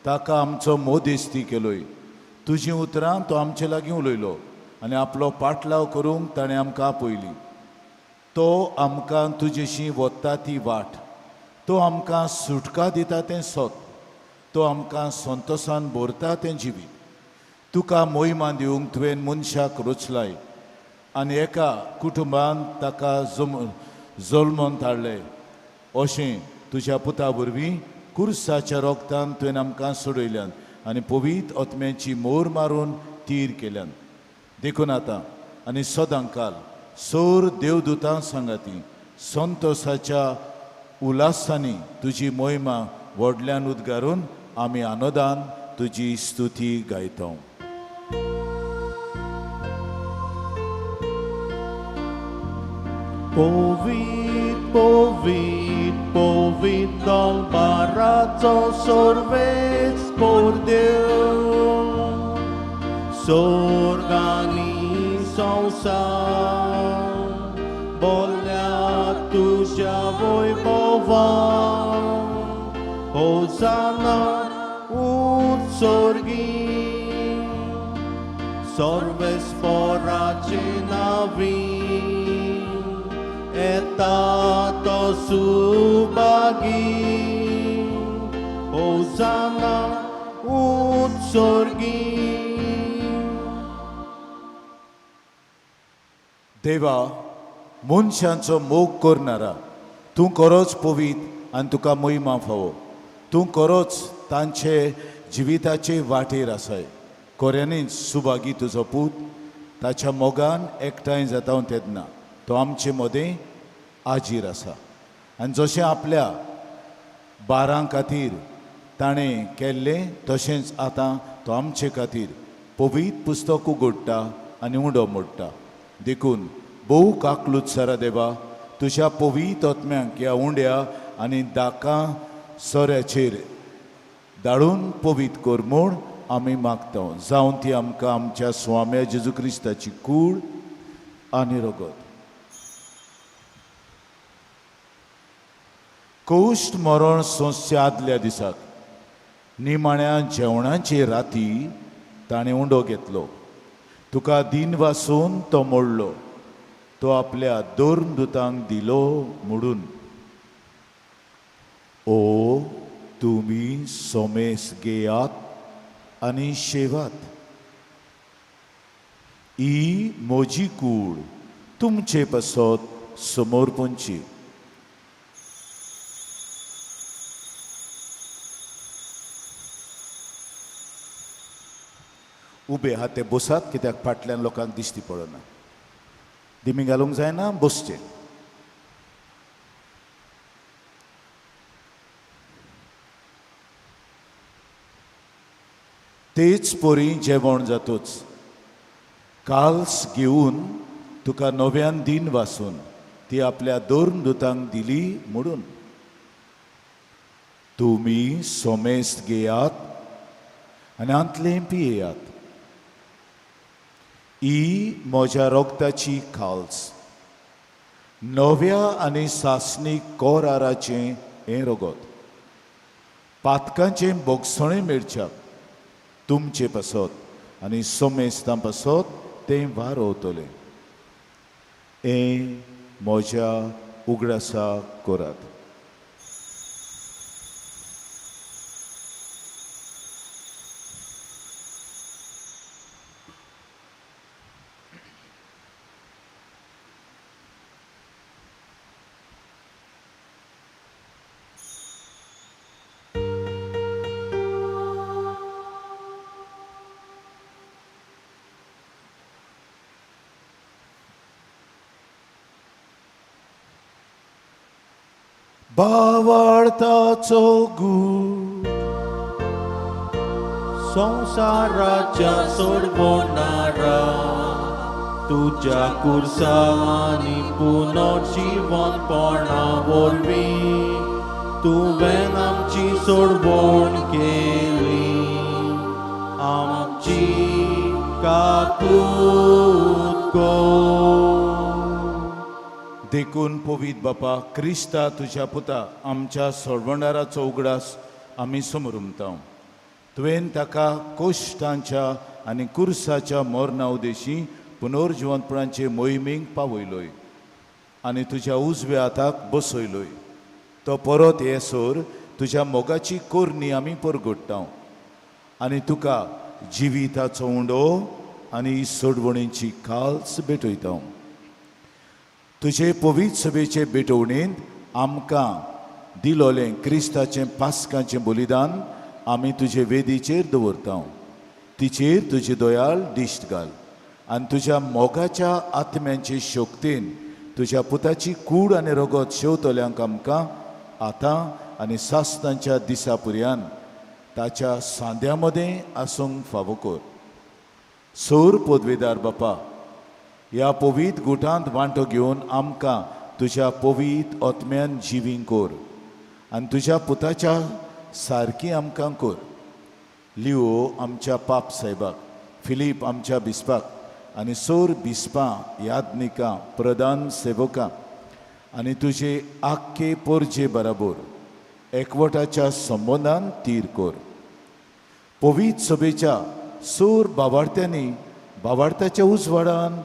ताका आमचो मोदेस्ती केलोय. तुजीं उतरां तो आमचे लागीं उलयलो आनी आपलो पाटलाव करूंक ताणें आमकां आपयली. तो आमकां तुजेशी वता ती वाट, तो आमकां सुटका दिता तें सत, तो आमकां संतोसान भरता तें जिवीत. तुका मोहिमा दिवंक तुवें मनशाक रचलाय आनी एका कुटुंबान ताका जल्मोन धाडलें. अशें तुज्या पुता वरवीं कुर्साच्या रोगतान तुवें आमकां सोडयल्यान आनी पवित्र आत्म्याची मोर मारून तीर केल्यान. देखून आतां आनी सदांकाल सोर देवदूतां सांगाती संतोसाच्या उल्हासांनी तुजी मोहिमा व्हडल्यान उद्गारून आमी आनंदान तुजी स्तुती गायता. पवित्र पवित्र पवित्र दलबाराचो सर्वेस्पोर देव स्वर्ग आनी संवसार बोल्ल्या तुज्या वैभवान. होसाना उत्सर्गी सर्वेस्पराचे नावी येता तो सुभागी. होसाना उत्सर्गी. देवा मनशांचो मोग करणारा तूं खरोच पवीत आनी तुका मोहिमा फावो. तूं खरोच तांचे जिविताचे वाटेर आसाय. खऱ्यांनीच सुभागी तुजो पूत ताच्या मोगान एकठांय जाता तेन्ना तो आमचे मदें आजीर आसा. आनी जशें आपल्या बारां खातीर ताणें केल्लें तशेंच आतां तो आमचे खातीर पवित्र पुस्तक उगडटा आनी उंडो मोडटा. देखून भोव काकलूत सरा देवा तुज्या पवित्र आत्म्यांक ह्या उंड्या आनी दाकां सोऱ्याचेर धाडून पवित्र कर म्हूण आमी मागता. जावन ती आमकां आमच्या स्वाम्या जेजू क्रिस्ताची कूड आनी रगत. कौश्ट मरण सोंसच्या आदल्या दिसाक निमाण्या जेवणाचे राती ताणें उंडो घेतलो. तुका दीन वासून तो मोडलो. तो आपल्या दोन दुतांक दिलो म्हणून ओ तुमी सोमेस घेयात आनी शेवात. ही म्हजी कूड तुमचे पासत समर्पणची. उबे आहा ते बसात, कित्याक फाटल्यान लोकांक दिश्टी पडना. दिमी घालूंक जायना, बसचें. तेच परी जेवण जातूच काल्स घेवन तुका नव्यान दिन वासून ती आपल्या दोन दुतांक दिली म्हणून तुमी सोमेस्त घेयात आनी आंतलें पियेयात. ही म्हज्या रोगताची खाल्स, नव्या आनी सासणीक कोराराचें हें रगत, पातकांचें बोगसणें मेळच्याक तुमचे पासत आनी सोमेस्तां पासत तें वारोवतलें. हें म्हज्या उगडासा करात. बावळताचो गूण संवसाराच्या सोडवणारा, तुज्या कुर्सांनी पुनर्जिवनपणा वरवीं तुवें आमची सोडवण केली. आमची काकूत कर. देखून पवीत बापा क्रिस्ता तुज्या पुता आमच्या सोडवणाराचो उगडास आमी समरुमता. तुवें ताका कोश्टांच्या आनी कुर्साच्या मरणा उदेशी पुनर्जिवंतपणाचे मोहिमेक पावयलोय आनी तुज्या उजव्या हाताक बसयलोय. तो परत येसर तुज्या मोगाची कोरणी आमी परगट्टा आनी तुका जिविताचो उंडो आनी सोडवणेची काल्स भेटयता. तुजे पवित्र सभेचे भेटवणेंत आमकां दिलोलें क्रिस्ताचें पास्काचें बलिदान आमी तुजे वेदीचेर दवरता. तिचेर तुजी दयाळ दिश्ट घाल आनी तुज्या मोगाच्या आत्म्यांचे शक्तीन तुज्या पुताची कूड आनी रगत शेवतल्यांक आमकां आतां आनी सासणाच्या दिसा पुरयान ताच्या सांद्या मदें आसूंक फावो कर. सोर पदवेदार बापा, ह्या पवीत गुटांत वांटो घेवन आमकां तुज्या पवीत आत्म्यान जिवीं कर आनी तुज्या पुताच्या सारकी आमकां कर. लिओ आमच्या पाप साहेबाक, फिलीप आमच्या बिस्पाक आनी सोर बिस्पां, यादनिकां, प्रधान सेवकां आनी तुजे आख्खे पोरजे बराबर एकवटाच्या संबंदान तीर कर. पवीत सभेच्या सोर बावार्थ्यांनी बावार्थ्याच्या उजवाडान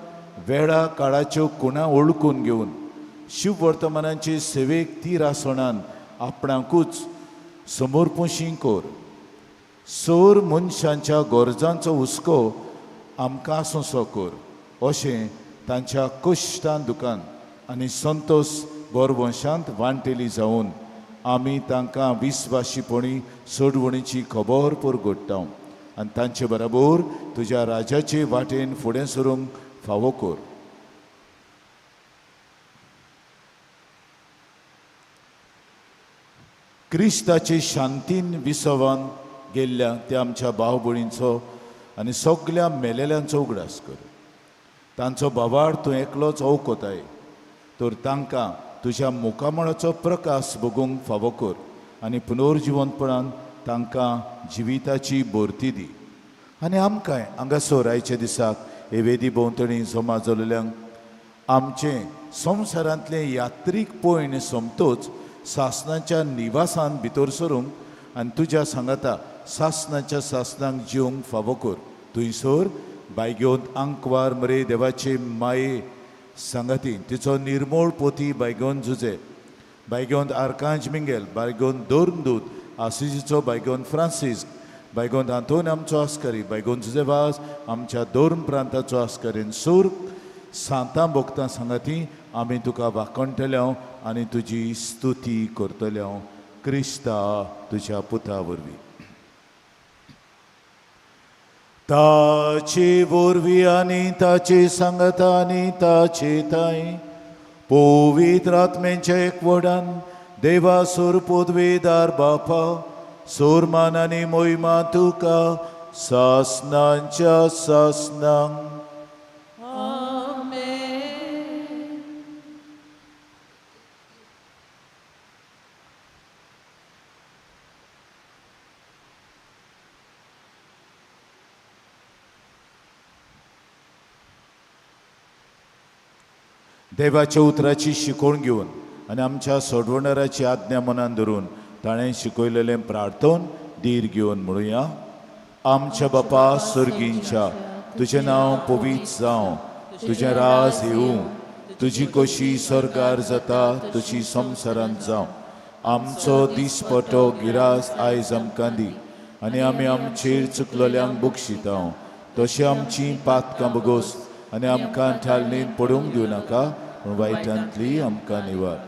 वेळा काळाच्यो खुणा वळखून घेवन शिववर्तमानाचे सेवेक तीर आसणान आपणाकूच समर्पुशी कर. सोर मनशांच्या गरजांचो हुस्को आमकां आसूंसो कर अशें तांच्या कश्टान दुकान आनी संतोष बोरवंशांत वांटेली जावन आमी तांकां विस्वाशीपणी सोडवणीची खबर परगट्टा आनी तांचे बराबर तुज्या राजाचे वाटेन फुडें सरूंक फावो कर. क्रिस्ताचे शांतीन विसवान गेल्ल्या त्या आमच्या भाव भयणींचो आनी सगल्या मेलेल्यांचो उगडास कर. तांचो बावार तूं एकलोच अवकोताय तर तांकां तुज्या मुखामळाचो प्रकाश बगूंक फावो कर आनी पुनर्जिवंतपणान तांकां जिविताची भरती दी. आनी आमकांय हांगासर आयच्या दिसाक हे वेदी भोंवतणी जमा जाल्ल्यांक आमचें संवसारांतलें यात्रीक पयण सोंपतोच सासणाच्या निवासान भितर सरूंक आनी तुज्या सांगाता सासणाच्या सासणांक जिवंक फावो कर. थंयसर बायगेवन आंकवार मरे देवाचे माये सांगाती तिचो निर्मोळ पोती बायगेवन जुजे, बायगेवन आरकांज मिंगेल, बायगेवन दोरदूत आसिजीचो बायगोन फ्रांसीस, बायगोन आंतोन आमचो आस्कारी, बायगोन जुजेवास आमच्या दोर्म प्रांताचो आस्कारी, सूर सांतां भोगतां सांगाती आमी तुका वाखणटले आनी तुजी स्तुती करतले क्रिस्ता तुज्या पुता वरवीं. ताचे वरवीं आनी ताचे सांगाता आनी ताचे ताई पवित्र आत्म्यांच्या एकवटान देवा सोर पदवेदार बापा सोरमान आनी मोहिमा तुका सासनांच्या सासनांक. देवाच्या उतराची शिकवण घेवन आनी आमच्या सोडवणाराची आज्ञा मनान धरून ताणें शिकयलेलें प्रार्थन धीर घेवन म्हणुया. आमच्या बापा सर्गींच्या, तुजें नांव पवित्र जावं, तुजें राज येवं, तुजी कशी स्वर्गार जाता तशी संवसारांत जावं. आमचो दिसपटो गिरास आयज आमकां दी आनी आमी आमचेर चुकलेल्यांक बक्षिता तशें आमची पातकां बगोस आनी आमकां ठालणीन पडूंक दिवं नाका, पूण वायटांतली आमकां निवार.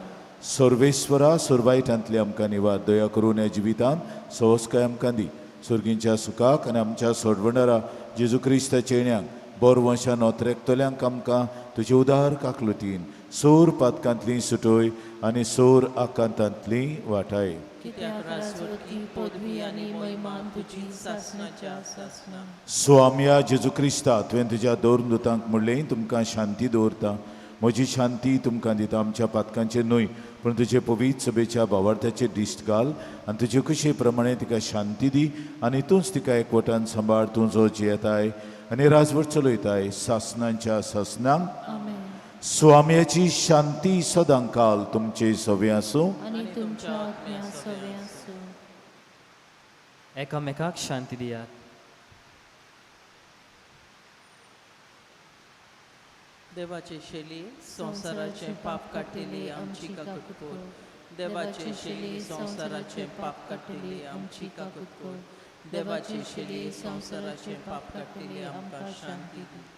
सर्वेस्वरा, सुरवायटांतली आमकां निवार. दया करून ह्या जिवितांत सवस्काय आमकां दी. सर्गींच्या सुखाक आनी आमच्या सोडवणारा जेजू क्रिस्ताच्या येण्याक बोर वंशान ओतरेकतल्यांक आमकां तुजे उदार काकलुतीन सोर पातकांतली सुटोय आनी सोर आकांतांतली वाटाय. कित्याक राजवटी पदवी आनी महिमा तुजी सासणाच्या सासणां. स्वामया जेजू क्रिस्ता, तुवें तुज्या दोन दुतांक म्हणलें, तुमकां शांती दवरता, म्हजी शांती तुमकां दिता. आमच्या पातकांचेर न्हय पूण तुजे पवित्र सभेच्या भावार्थाचेर दिश्ट घाल आनी तुजे कुशे प्रमाणे तिका शांती दी आनी तूंच तिका एकवटान सांबाळ. तूं जो जियेताय आनी राजवट चलयताय सासणांच्या सासणांक. स्वाम्याची शांती सदां काल तुमचे सवे आसूं आनी तुमच्या आत्म्या सवे आसूं. एकामेकाक शांती दियात. देवाचे शेली संवसाराचें पाप काडटली आमची काकूट कर. देवाचे शेली संवसाराचें पाप काडटली आमची काकूट कर. देवाचे शेली संवसाराचें पाप काडटली आमकां शांती दी.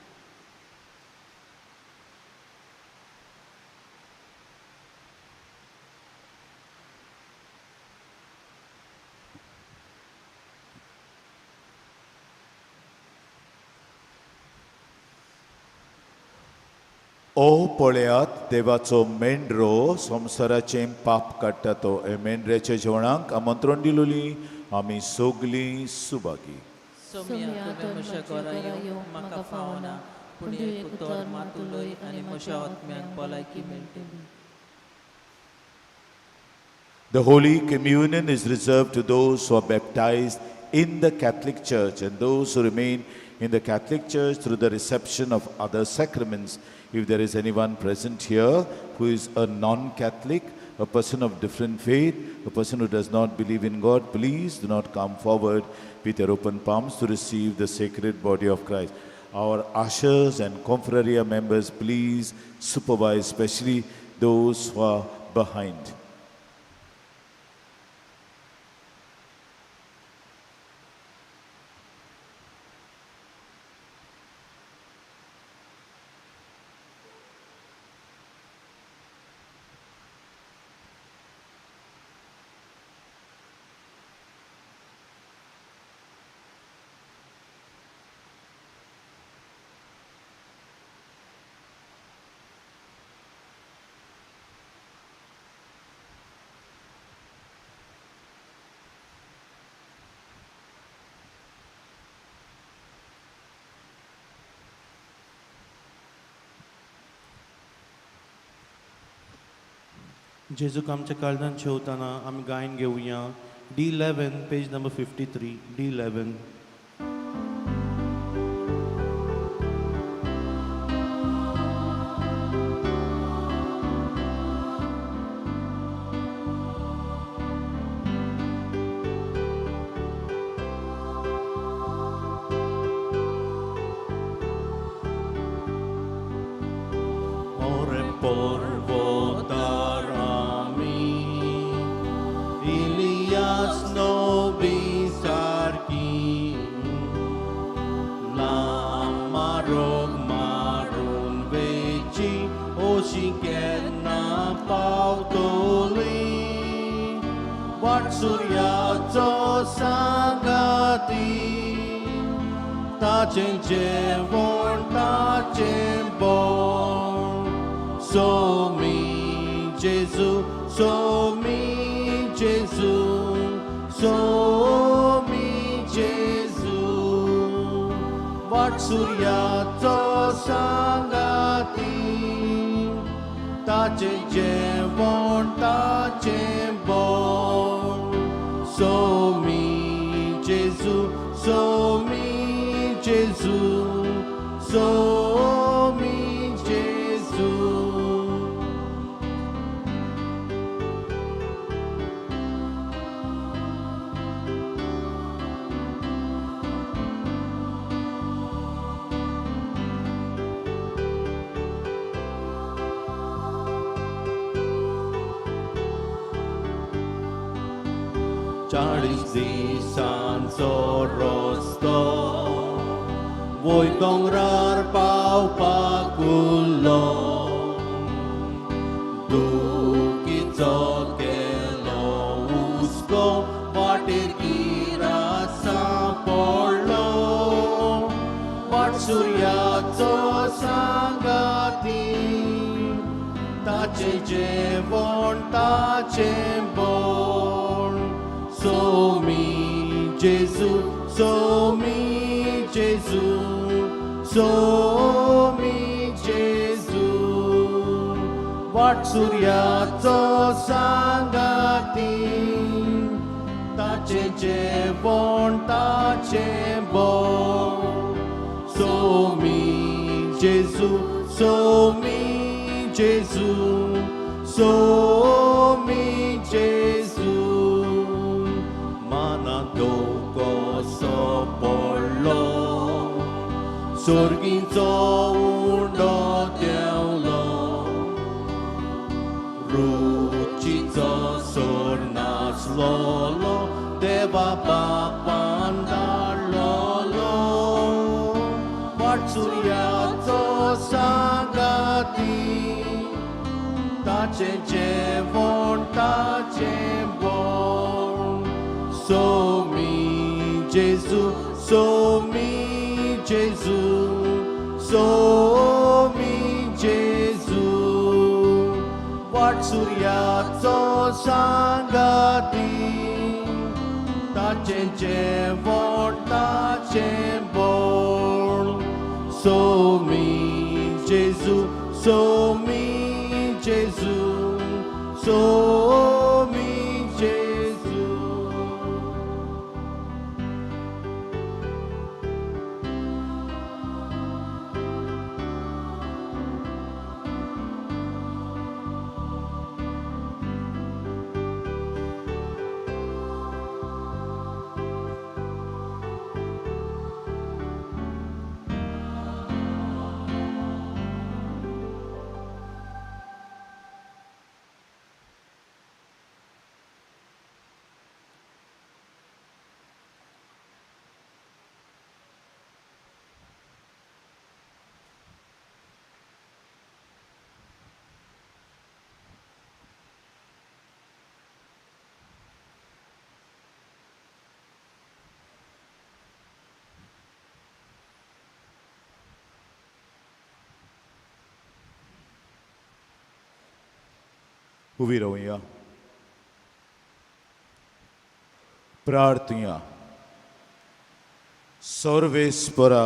ओ पळयात देवाचो मेंढरो संवसाराचें पाप काडटा तो. हे मेंढऱ्याच्या जेवणाक आमंत्रण दिलोली आमी सगलीं सुभागी. सोम्या, तुवें म्हज्या घरा येवंक म्हाका फावना, पूण एक उतर मात उलय आनी म्हज्या आत्म्याक भलायकी मेळटली. The Holy Communion is reserved to those who are baptized in the Catholic Church and those who remain in the Catholic Church through the reception of other sacraments. If there is anyone present here who is a non-Catholic, a person of different faith, a person who does not believe in God, please do not come forward with your open palms to receive the sacred body of Christ. Our ushers and confraria members, please supervise, especially those who are behind. जेजूक आमच्या काळजान शेवतना आमी गायन घेवया. D11 page number 53, D11. Ore porvo darami, Ilias no सुर्याचो सांगाती, ताचें जेवण ताचें बोण. सोमी जेजू, सोमी जेजू, सोमी जेजू. वाट सुर्याचो सांगाती, ताचें जेवण ताचें बोण. सोमी जेजू, सोमी जेजू, सोमी जेजू. 40 दिसांचो रस्तो वय दोंगरार पावपाक उरलो, दुखीचो केलो हुस्को, वाटेर गिरास सांपडलो. वाट सुर्याचो सांगाती, ताचें जेवण ताचें बोण. सोमी जेजू, सोमी जेजू, सोमी जेजू. वाट सुर्याचो सांगाती, ताचें जेवण ताचें बोण. सोमी जेजू, सोमी जेजू, सोमी जेजू. माना धोकोसो पडलो, सोर्गीचो उंडो देंवलो, रुचीचो सोर नासलोलो, देवा बापान धाडलोलो. वाट सुर्याचो सांगाती, ताचें जेवण ताचें बोण. सोमी जेजू, सोमी जेजू, सोमी जेजू. वाट सुर्याचो सांगाती, ताचें जेवण ताचें बोण. सोमी जेजू, सोमी जेजू, सोमी जेजू. उबी रावया, प्रार्थुया. सर्वेस्परा,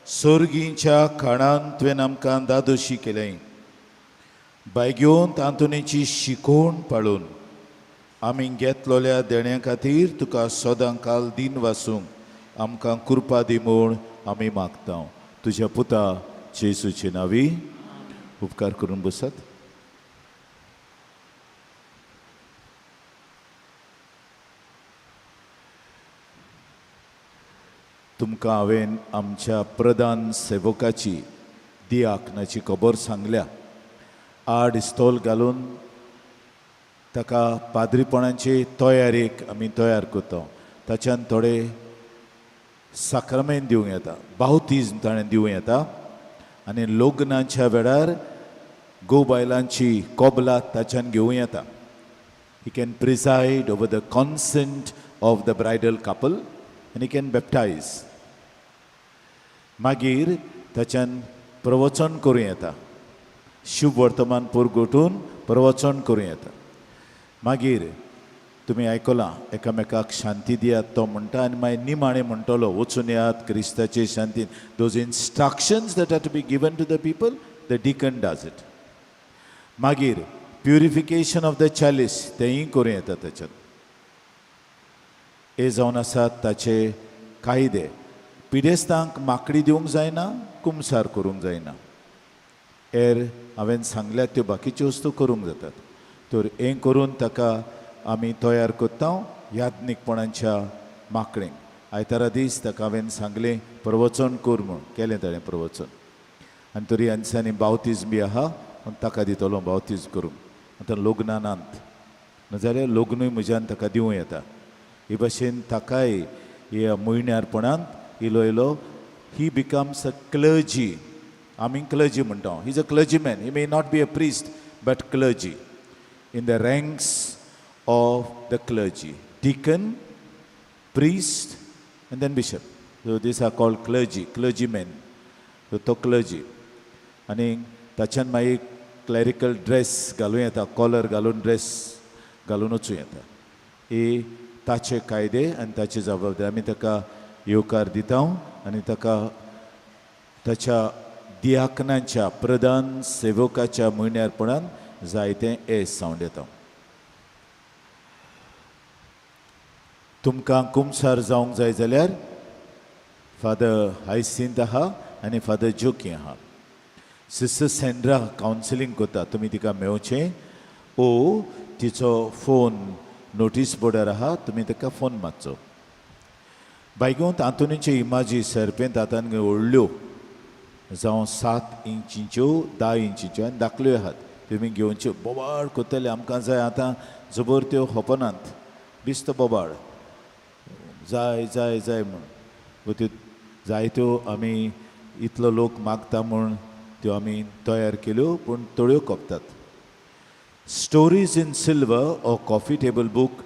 सोर्गींच्या खाणान तुवें आमकां दादोशी केलें. बायगेवन तांतुनीची शिकोवण पाळून आमी घेतलोल्या देण्या खातीर तुका सदां काल दिन वासूंक आमकां कृपा दी म्हूण आमी मागता, तुज्या पुता जेजूचे नांवी. उपकार करून बसात. तुमकां हांवें आमच्या प्रधान सेवकाची दियाकनाची खबर सांगल्या. आड इस्तोल घालून ताका पाद्रीपणाचे तयारेक आमी तयार करता. ताच्यान थोडे साक्रामेंत दिवंक येता, बावतीज्म ताणें दिवं येता आनी लग्नाच्या वेळार घोव बायलांची कबलात ताच्यान घेवं येता. He can preside over the consent of the bridal couple and he can baptize. मागीर ताच्यान प्रवचन करूं येता, शुभ वर्तमान पुरगोटून प्रवचन करूं येता. मागीर तुमी आयकलां, एकामेकाक शांती दियात तो म्हणटा आनी मागीर निमाणें म्हणटलो, वचून येयात क्रिस्ताचे शांतीन. Those instructions that are to be given to the people, the deacon does it. मागीर प्युरिफिकेशन ऑफ the चॅलिस तेंय करूं येता ताच्यात. हे जावन आसात ताचे कायदे. पिडेस्तांक माकडी दिवंक जायना, कुमसार करूंक जायना. हेर हांवें सांगल्यात त्यो बाकीच्यो वस्तू करूंक जातात. तर हें करून ताका आमी तयार करता याज्ञिकपणाच्या माकडेक. आयतारा दीस ताका हांवें सांगलें प्रवचन कर म्हूण, केलें ताणें प्रवचन. आनी तरी दिसांनी बावतीज बी आहा, पूण ताका दितलो बावतीज करूंक. आतां लग्नां नात, नाजाल्यार लग्नूय म्हज्यान ताका दिवं येता. हे भाशेन ताकाय ह्या म्हयन्यारपणांत इलो इलो he becomes a clergy. आमी क्लर्जी म्हणटा. He is a clergyman. He may not be a priest, but clergy, in the ranks of the clergy: deacon, priest and then bishop. So these are called clergy, clergymen. So तो clergy आनी ताच्यान मागीर clerical dress घालूं येता, collar घालून dress घालून वचूं येता. ही ताचे कायदे आनी ताची जबाबदारी. आमी ताका येवकार दिता आनी ताका ताच्या दियाकनाच्या प्रधान सेवकाच्या म्हयन्यारपणान जायतें येस जावन येता. तुमकां कुमसार जावंक जाय जाल्यार फादर हायसिंत आहा आनी फादर जोकी आहा. सिस्टर सेंड्रा कावन्सिलींग करता, तुमी तिका मेवचें ओ तिचो फोन नोटीस बोर्डार आहा, तुमी ताका फोन मारचो. बायगोंत आंतोनीच्यो इमाजी सरपेंत हातान व्हडल्यो जावं 7 इंचीच्यो, 10 इंचीच्यो आनी धाकल्यो आहात, तुमी घेवच्यो. बोवाळ करतले, आमकां जाय आतां जबर त्यो खपनात, बेश्तो बोबाळ जाय जाय जाय म्हूण त्यो जायत्यो आमी इतलो लोक मागता म्हूण त्यो आमी तयार केल्यो, पूण थोड्यो खपतात. Stories in silver or coffee table book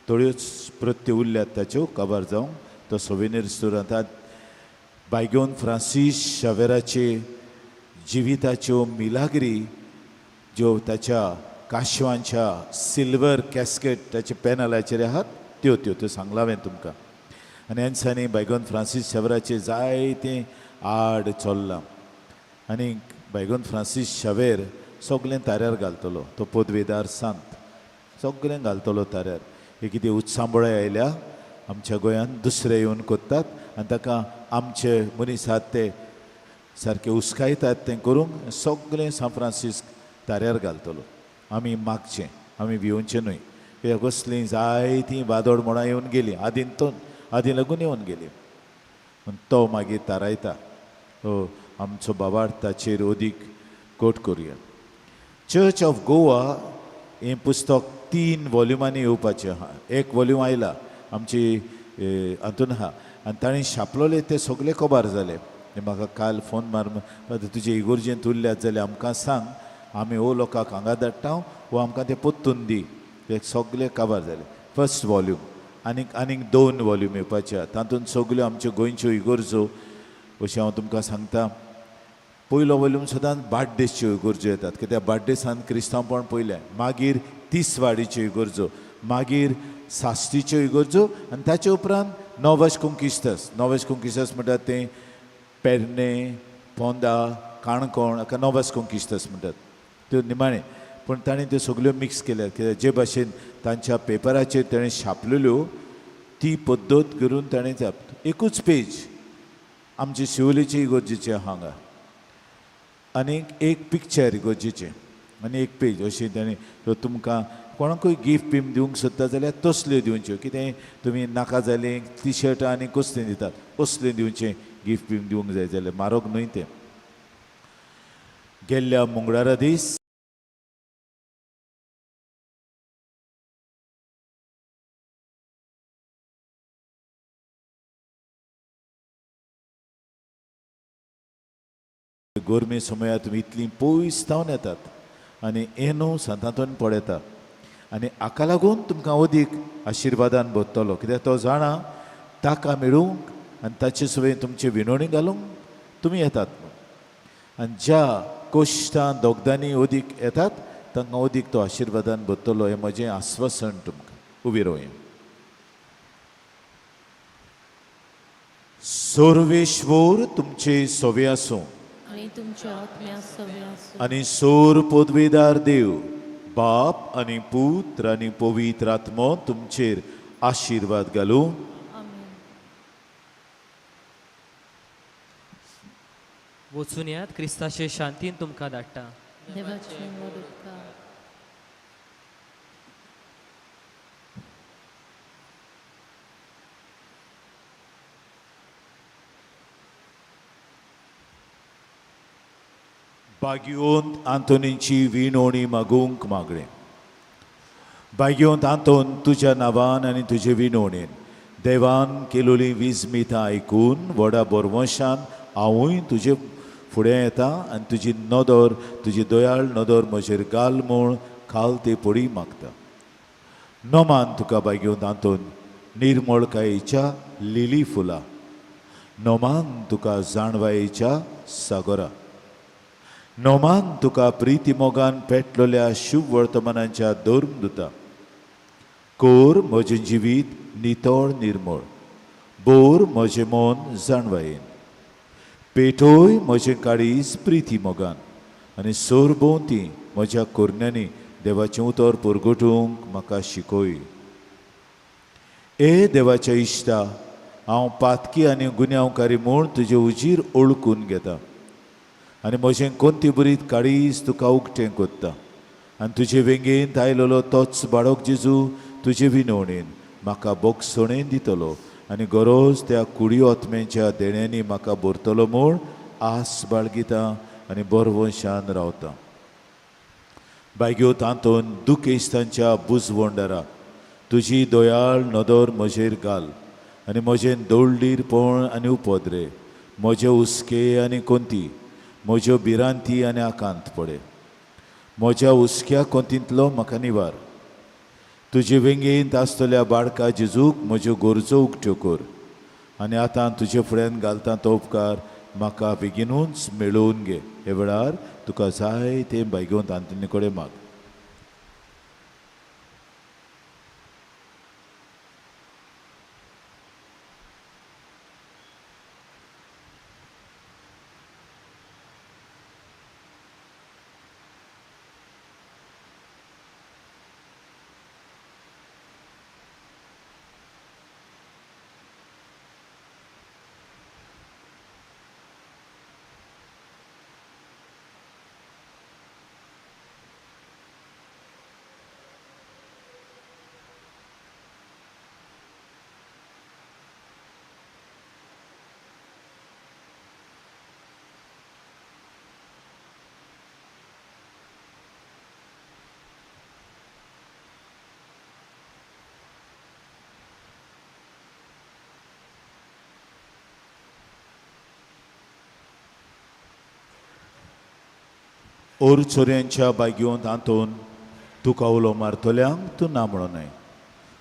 थोड्योच प्रत्यो उरल्यात ताच्यो काबार जावंक. तो सोविनीर स्टोर आतां बायगोन फ्रांसीस शावेराचे जिविताच्यो मिलाग्री ज्यो ताच्या काशवांच्या सिल्वर कॅस्केट ताच्या पॅनलाचेर आहात त्यो त्यो त्यो सांगलां हांवें तुमकां. आनी ह्या दिसांनी बायगोन फ्रांसीस शावेराचें जायतें आड चल्लां आनी बायगोन फ्रांसीस शावेर सगळें ताऱ्यार घालतलो. तो पदवेदार सांत सगळें घालतलो ताऱ्यार. हे कितें उत्सांबळे आयल्या आमच्या गोंयांत, दुसरे येवन करतात आनी ताका आमचे मनीस आहात ते सारके हुस्कायतात तें करूंक. सगळें सांत फ्रांसीस ताऱ्यार घालतलो. आमी मागचें, आमी भिवचें न्हय. कित्याक कसलीं जायतीं वादोड मोडां येवन गेलीं आदीं, तो आदीं लागून येवन गेलीं. पूण तो मागीर तारायता. हो आमचो बाबार ताचेर अदीक कोट करुया. चर्च ऑफ गोवा हें पुस्तक 3 वॉल्युमांनी येवपाचें आहा. एक वॉल्यूम आयला आमची हातून आहा आनी ताणें छापलोले ते सगळे कबार जाले. म्हाका काल फोन मार, तुजे इगोर्जेंत उरल्यात जाल्यार आमकां सांग, आमी हो लोकांक हांगा धाडटा वो आमकां ते पोत्तून दी. ते सगळे काबार जाले. फर्स्ट वॉल्यूम आनीक आनीक 2 वॉल्यूम येवपाचे आहा. तातूंत सगल्यो आमच्यो गोंयच्यो इगोर्जो. अशें हांव तुमकां सांगता, पयलो वॉल्यूम सदांच बाड्डेसच्यो इगोर्जो येतात, कित्याक बाड्डेसान क्रिस्तांवपण पयलें, मागीर तिसवाडीच्यो इगोर्जो, मागीर साश्टीच्यो इगोर्जो आनी ताचे उपरांत नोवश कुंकिस्तास. नोवश कुंकिस्तास म्हणटात तें पेडणे, पोंदा, काणकोण हाका नोवस कुंकिस्तास म्हणटात त्यो निमाणें. पूण ताणें त्यो सगल्यो मिक्स केल्यात, कित्याक जे भाशेन तांच्या पेपराचेर ताणें छापलेल्यो ती पद्दत करून ताणें एकूच पेज आमची शिवोलेची इगोर्जेची आहा हांगा आनीक एक पिक्चर इगोर्जेचें आनी एक पेज अशें ताणें. तुमकां कोणाकूय गिफ्ट बीन दिवंक सोदता जाल्यार तसल्यो दिवच्यो. कितें तुमी नाका जालीं टी शर्टां आनी कसलीं दितात, असल्यो दिवचें गिफ्ट बीन दिवंक जाय जाल्यार, म्हारग न्हय तें. गेल्ल्या मंगळारा दीस गोरमे समयार तुमी इतलीं पयस धांवन येतात आनी हे न्हू सांतांतोन पळयता. आनी हाका लागून तुमकां अदीक आशिर्वादान भरतलो, कित्याक तो जाणा ताका मेळूंक आनी ताचे सवें तुमचे विनवणी घालूंक तुमी येतात म्हूण. आनी ज्या कोश्टां दोगदांनी अदीक येतात तांकां अदीक तो आशिर्वादान भरतलो हें म्हजें आस्वासन तुमकां. उबी रावया. सर्वेश्वर तुमचे सवे आसूं आनी तुमच्या आत्म्या सवे आसूं. आनी सोर पदवेदार देव बाप आनी पुत्र आनी पवित्र आत्मो तुमचेर आशिर्वाद घालूं. आमेन. वचून यात, क्रिस्ताचे शांतीन तुमकां धाडटा. देवाचे व्हड उपकार. बागियोंत आंतोनीची विनवणी मागूंक मागणें. बागियोंत आंतोन तुज्या नांवान आनी तुजे विनवणेन देवान केलोली विजमितां आयकून व्हडा बोरवंशान हांवूय तुजे फुडें येता आनी तुजी नदर, तुजी दयाळ नदर म्हजेर घाल म्हूण खाल ते पडी मागता. नमान तुका बागियोंत आंतोन निर्मळकायेच्या लिली फुलां, नमान तुका जाणवायेच्या सागोरा, नोमान तुका प्रिती मोगान पेटलोल्या शुभ वर्तमानाच्या धर्म दुता. कोर म्हजें जिवीत नितळ निर्मळ, बोर म्हजें मन जाणवायेन, पेटोय म्हजें काळीज प्रिती मोगान आनी सोर भोंवती म्हज्या कोरण्यांनी देवाचें उतर परगटूंक म्हाका शिकय. ए देवाच्या इश्टा, हांव पातकी आनी गुन्यांवकारी म्हूण तुजे उजीर ओळखून घेता आनी म्हजें कोंती बरीत काळीज तुका उक्तें कोत्ता आनी तुजे वेंगेंत आयलेलो तोच बाळक जेजू तुजे विनवणेन म्हाका बोगसणेन दितलो आनी गरज त्या कुडी आत्म्यांच्या देण्यांनी म्हाका भरतलो म्हूण आस बाळगिता आनी बरवंशान रावता. बायग्यो तातूंत दुखेस्तांच्या बुजवंडरा तुजी दयाळ नदर म्हजेर घाल आनी म्हजें दोळडीरपण आनी उपद्रे, म्हजे हुस्के आनी कोंती, म्हज्यो भिरांती आनी आकांत पडे. म्हज्या हुस्क्या कोंतींतलो म्हाका निवार. तुजे वेंगेंत आसतल्या बाळका जेजूक म्हज्यो गरजो उक्त्यो कर आनी आतां तुजे फुड्यान घालता तो उपकार म्हाका बेगिनूच मेळोवन घे. हे वेळार तुका जाय तें बायगोंत आंतनी कडेन माग. ओर चोरयांच्या बागयोंत आंतोन तुका उलो मारतल्यांक तूं ना म्हणो न्हय,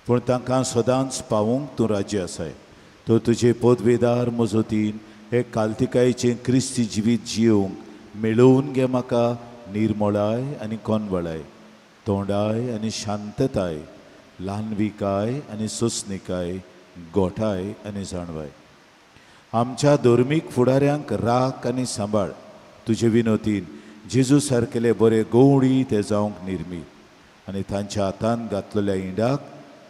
पूण तांकां सदांच पावूंक तूं राज्य आसाय. तर तुजे पदवेदार मजतीन हे कालतिकायेचें क्रिस्ती जिवीत जियोवंक मेळोवन घे म्हाका निर्मळाय आनी कोनवळाय, तोंडाय आनी शांतताय, ल्हानविकाय आनी सोंसणिकाय, गोठाय आनी जाणवाय. आमच्या धर्मीक फुडाऱ्यांक राख आनी सांबाळ. तुजे विनोतीन जेजू सारकेले बरे गवळी ते जावंक निर्मी आनी तांच्या हातान घातलेल्या इंडाक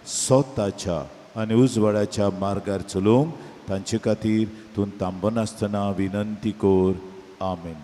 स्वताच्या आनी उजवाडाच्या मार्गार चलोवंक तांचे खातीर तूं थांबनासतना विनंती कर. आमेन.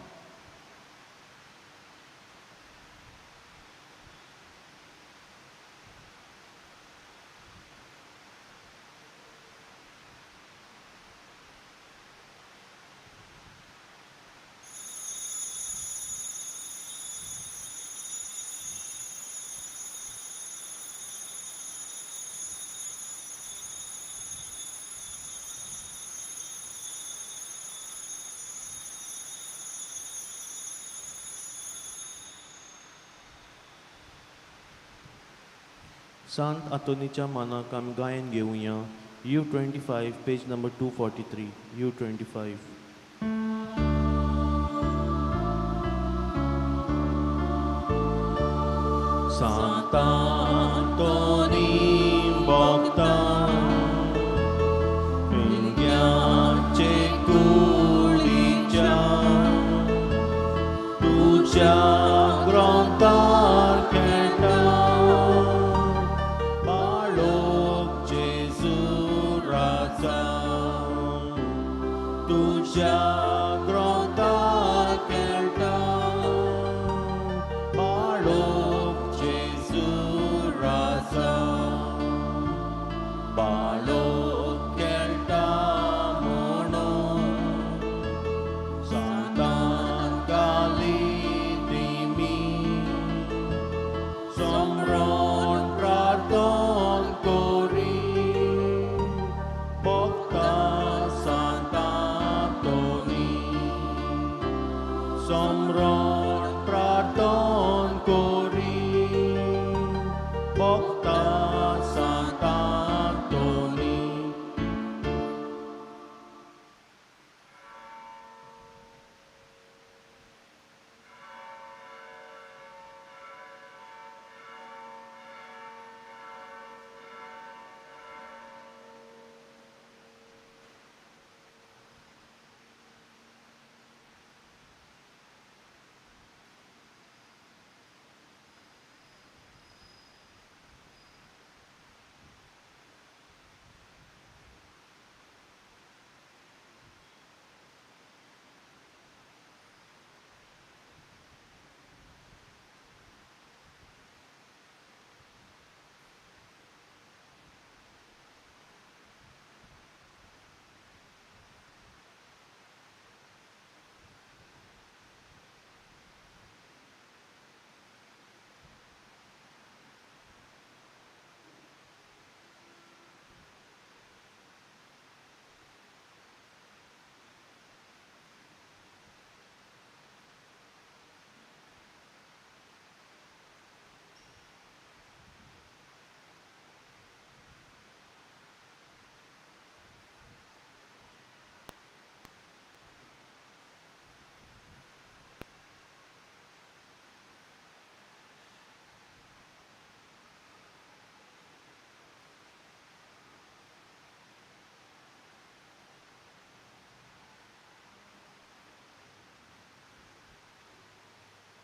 सांत आंतोनीच्या मानाक आमी गायन घेवया. U 25 page number 243. U 25. Sant Anthony भोगता पिळग्याचे कुळीच्या तुज्या ग्रंथार खेळटा बाळोक जेजू राजा तुज्या.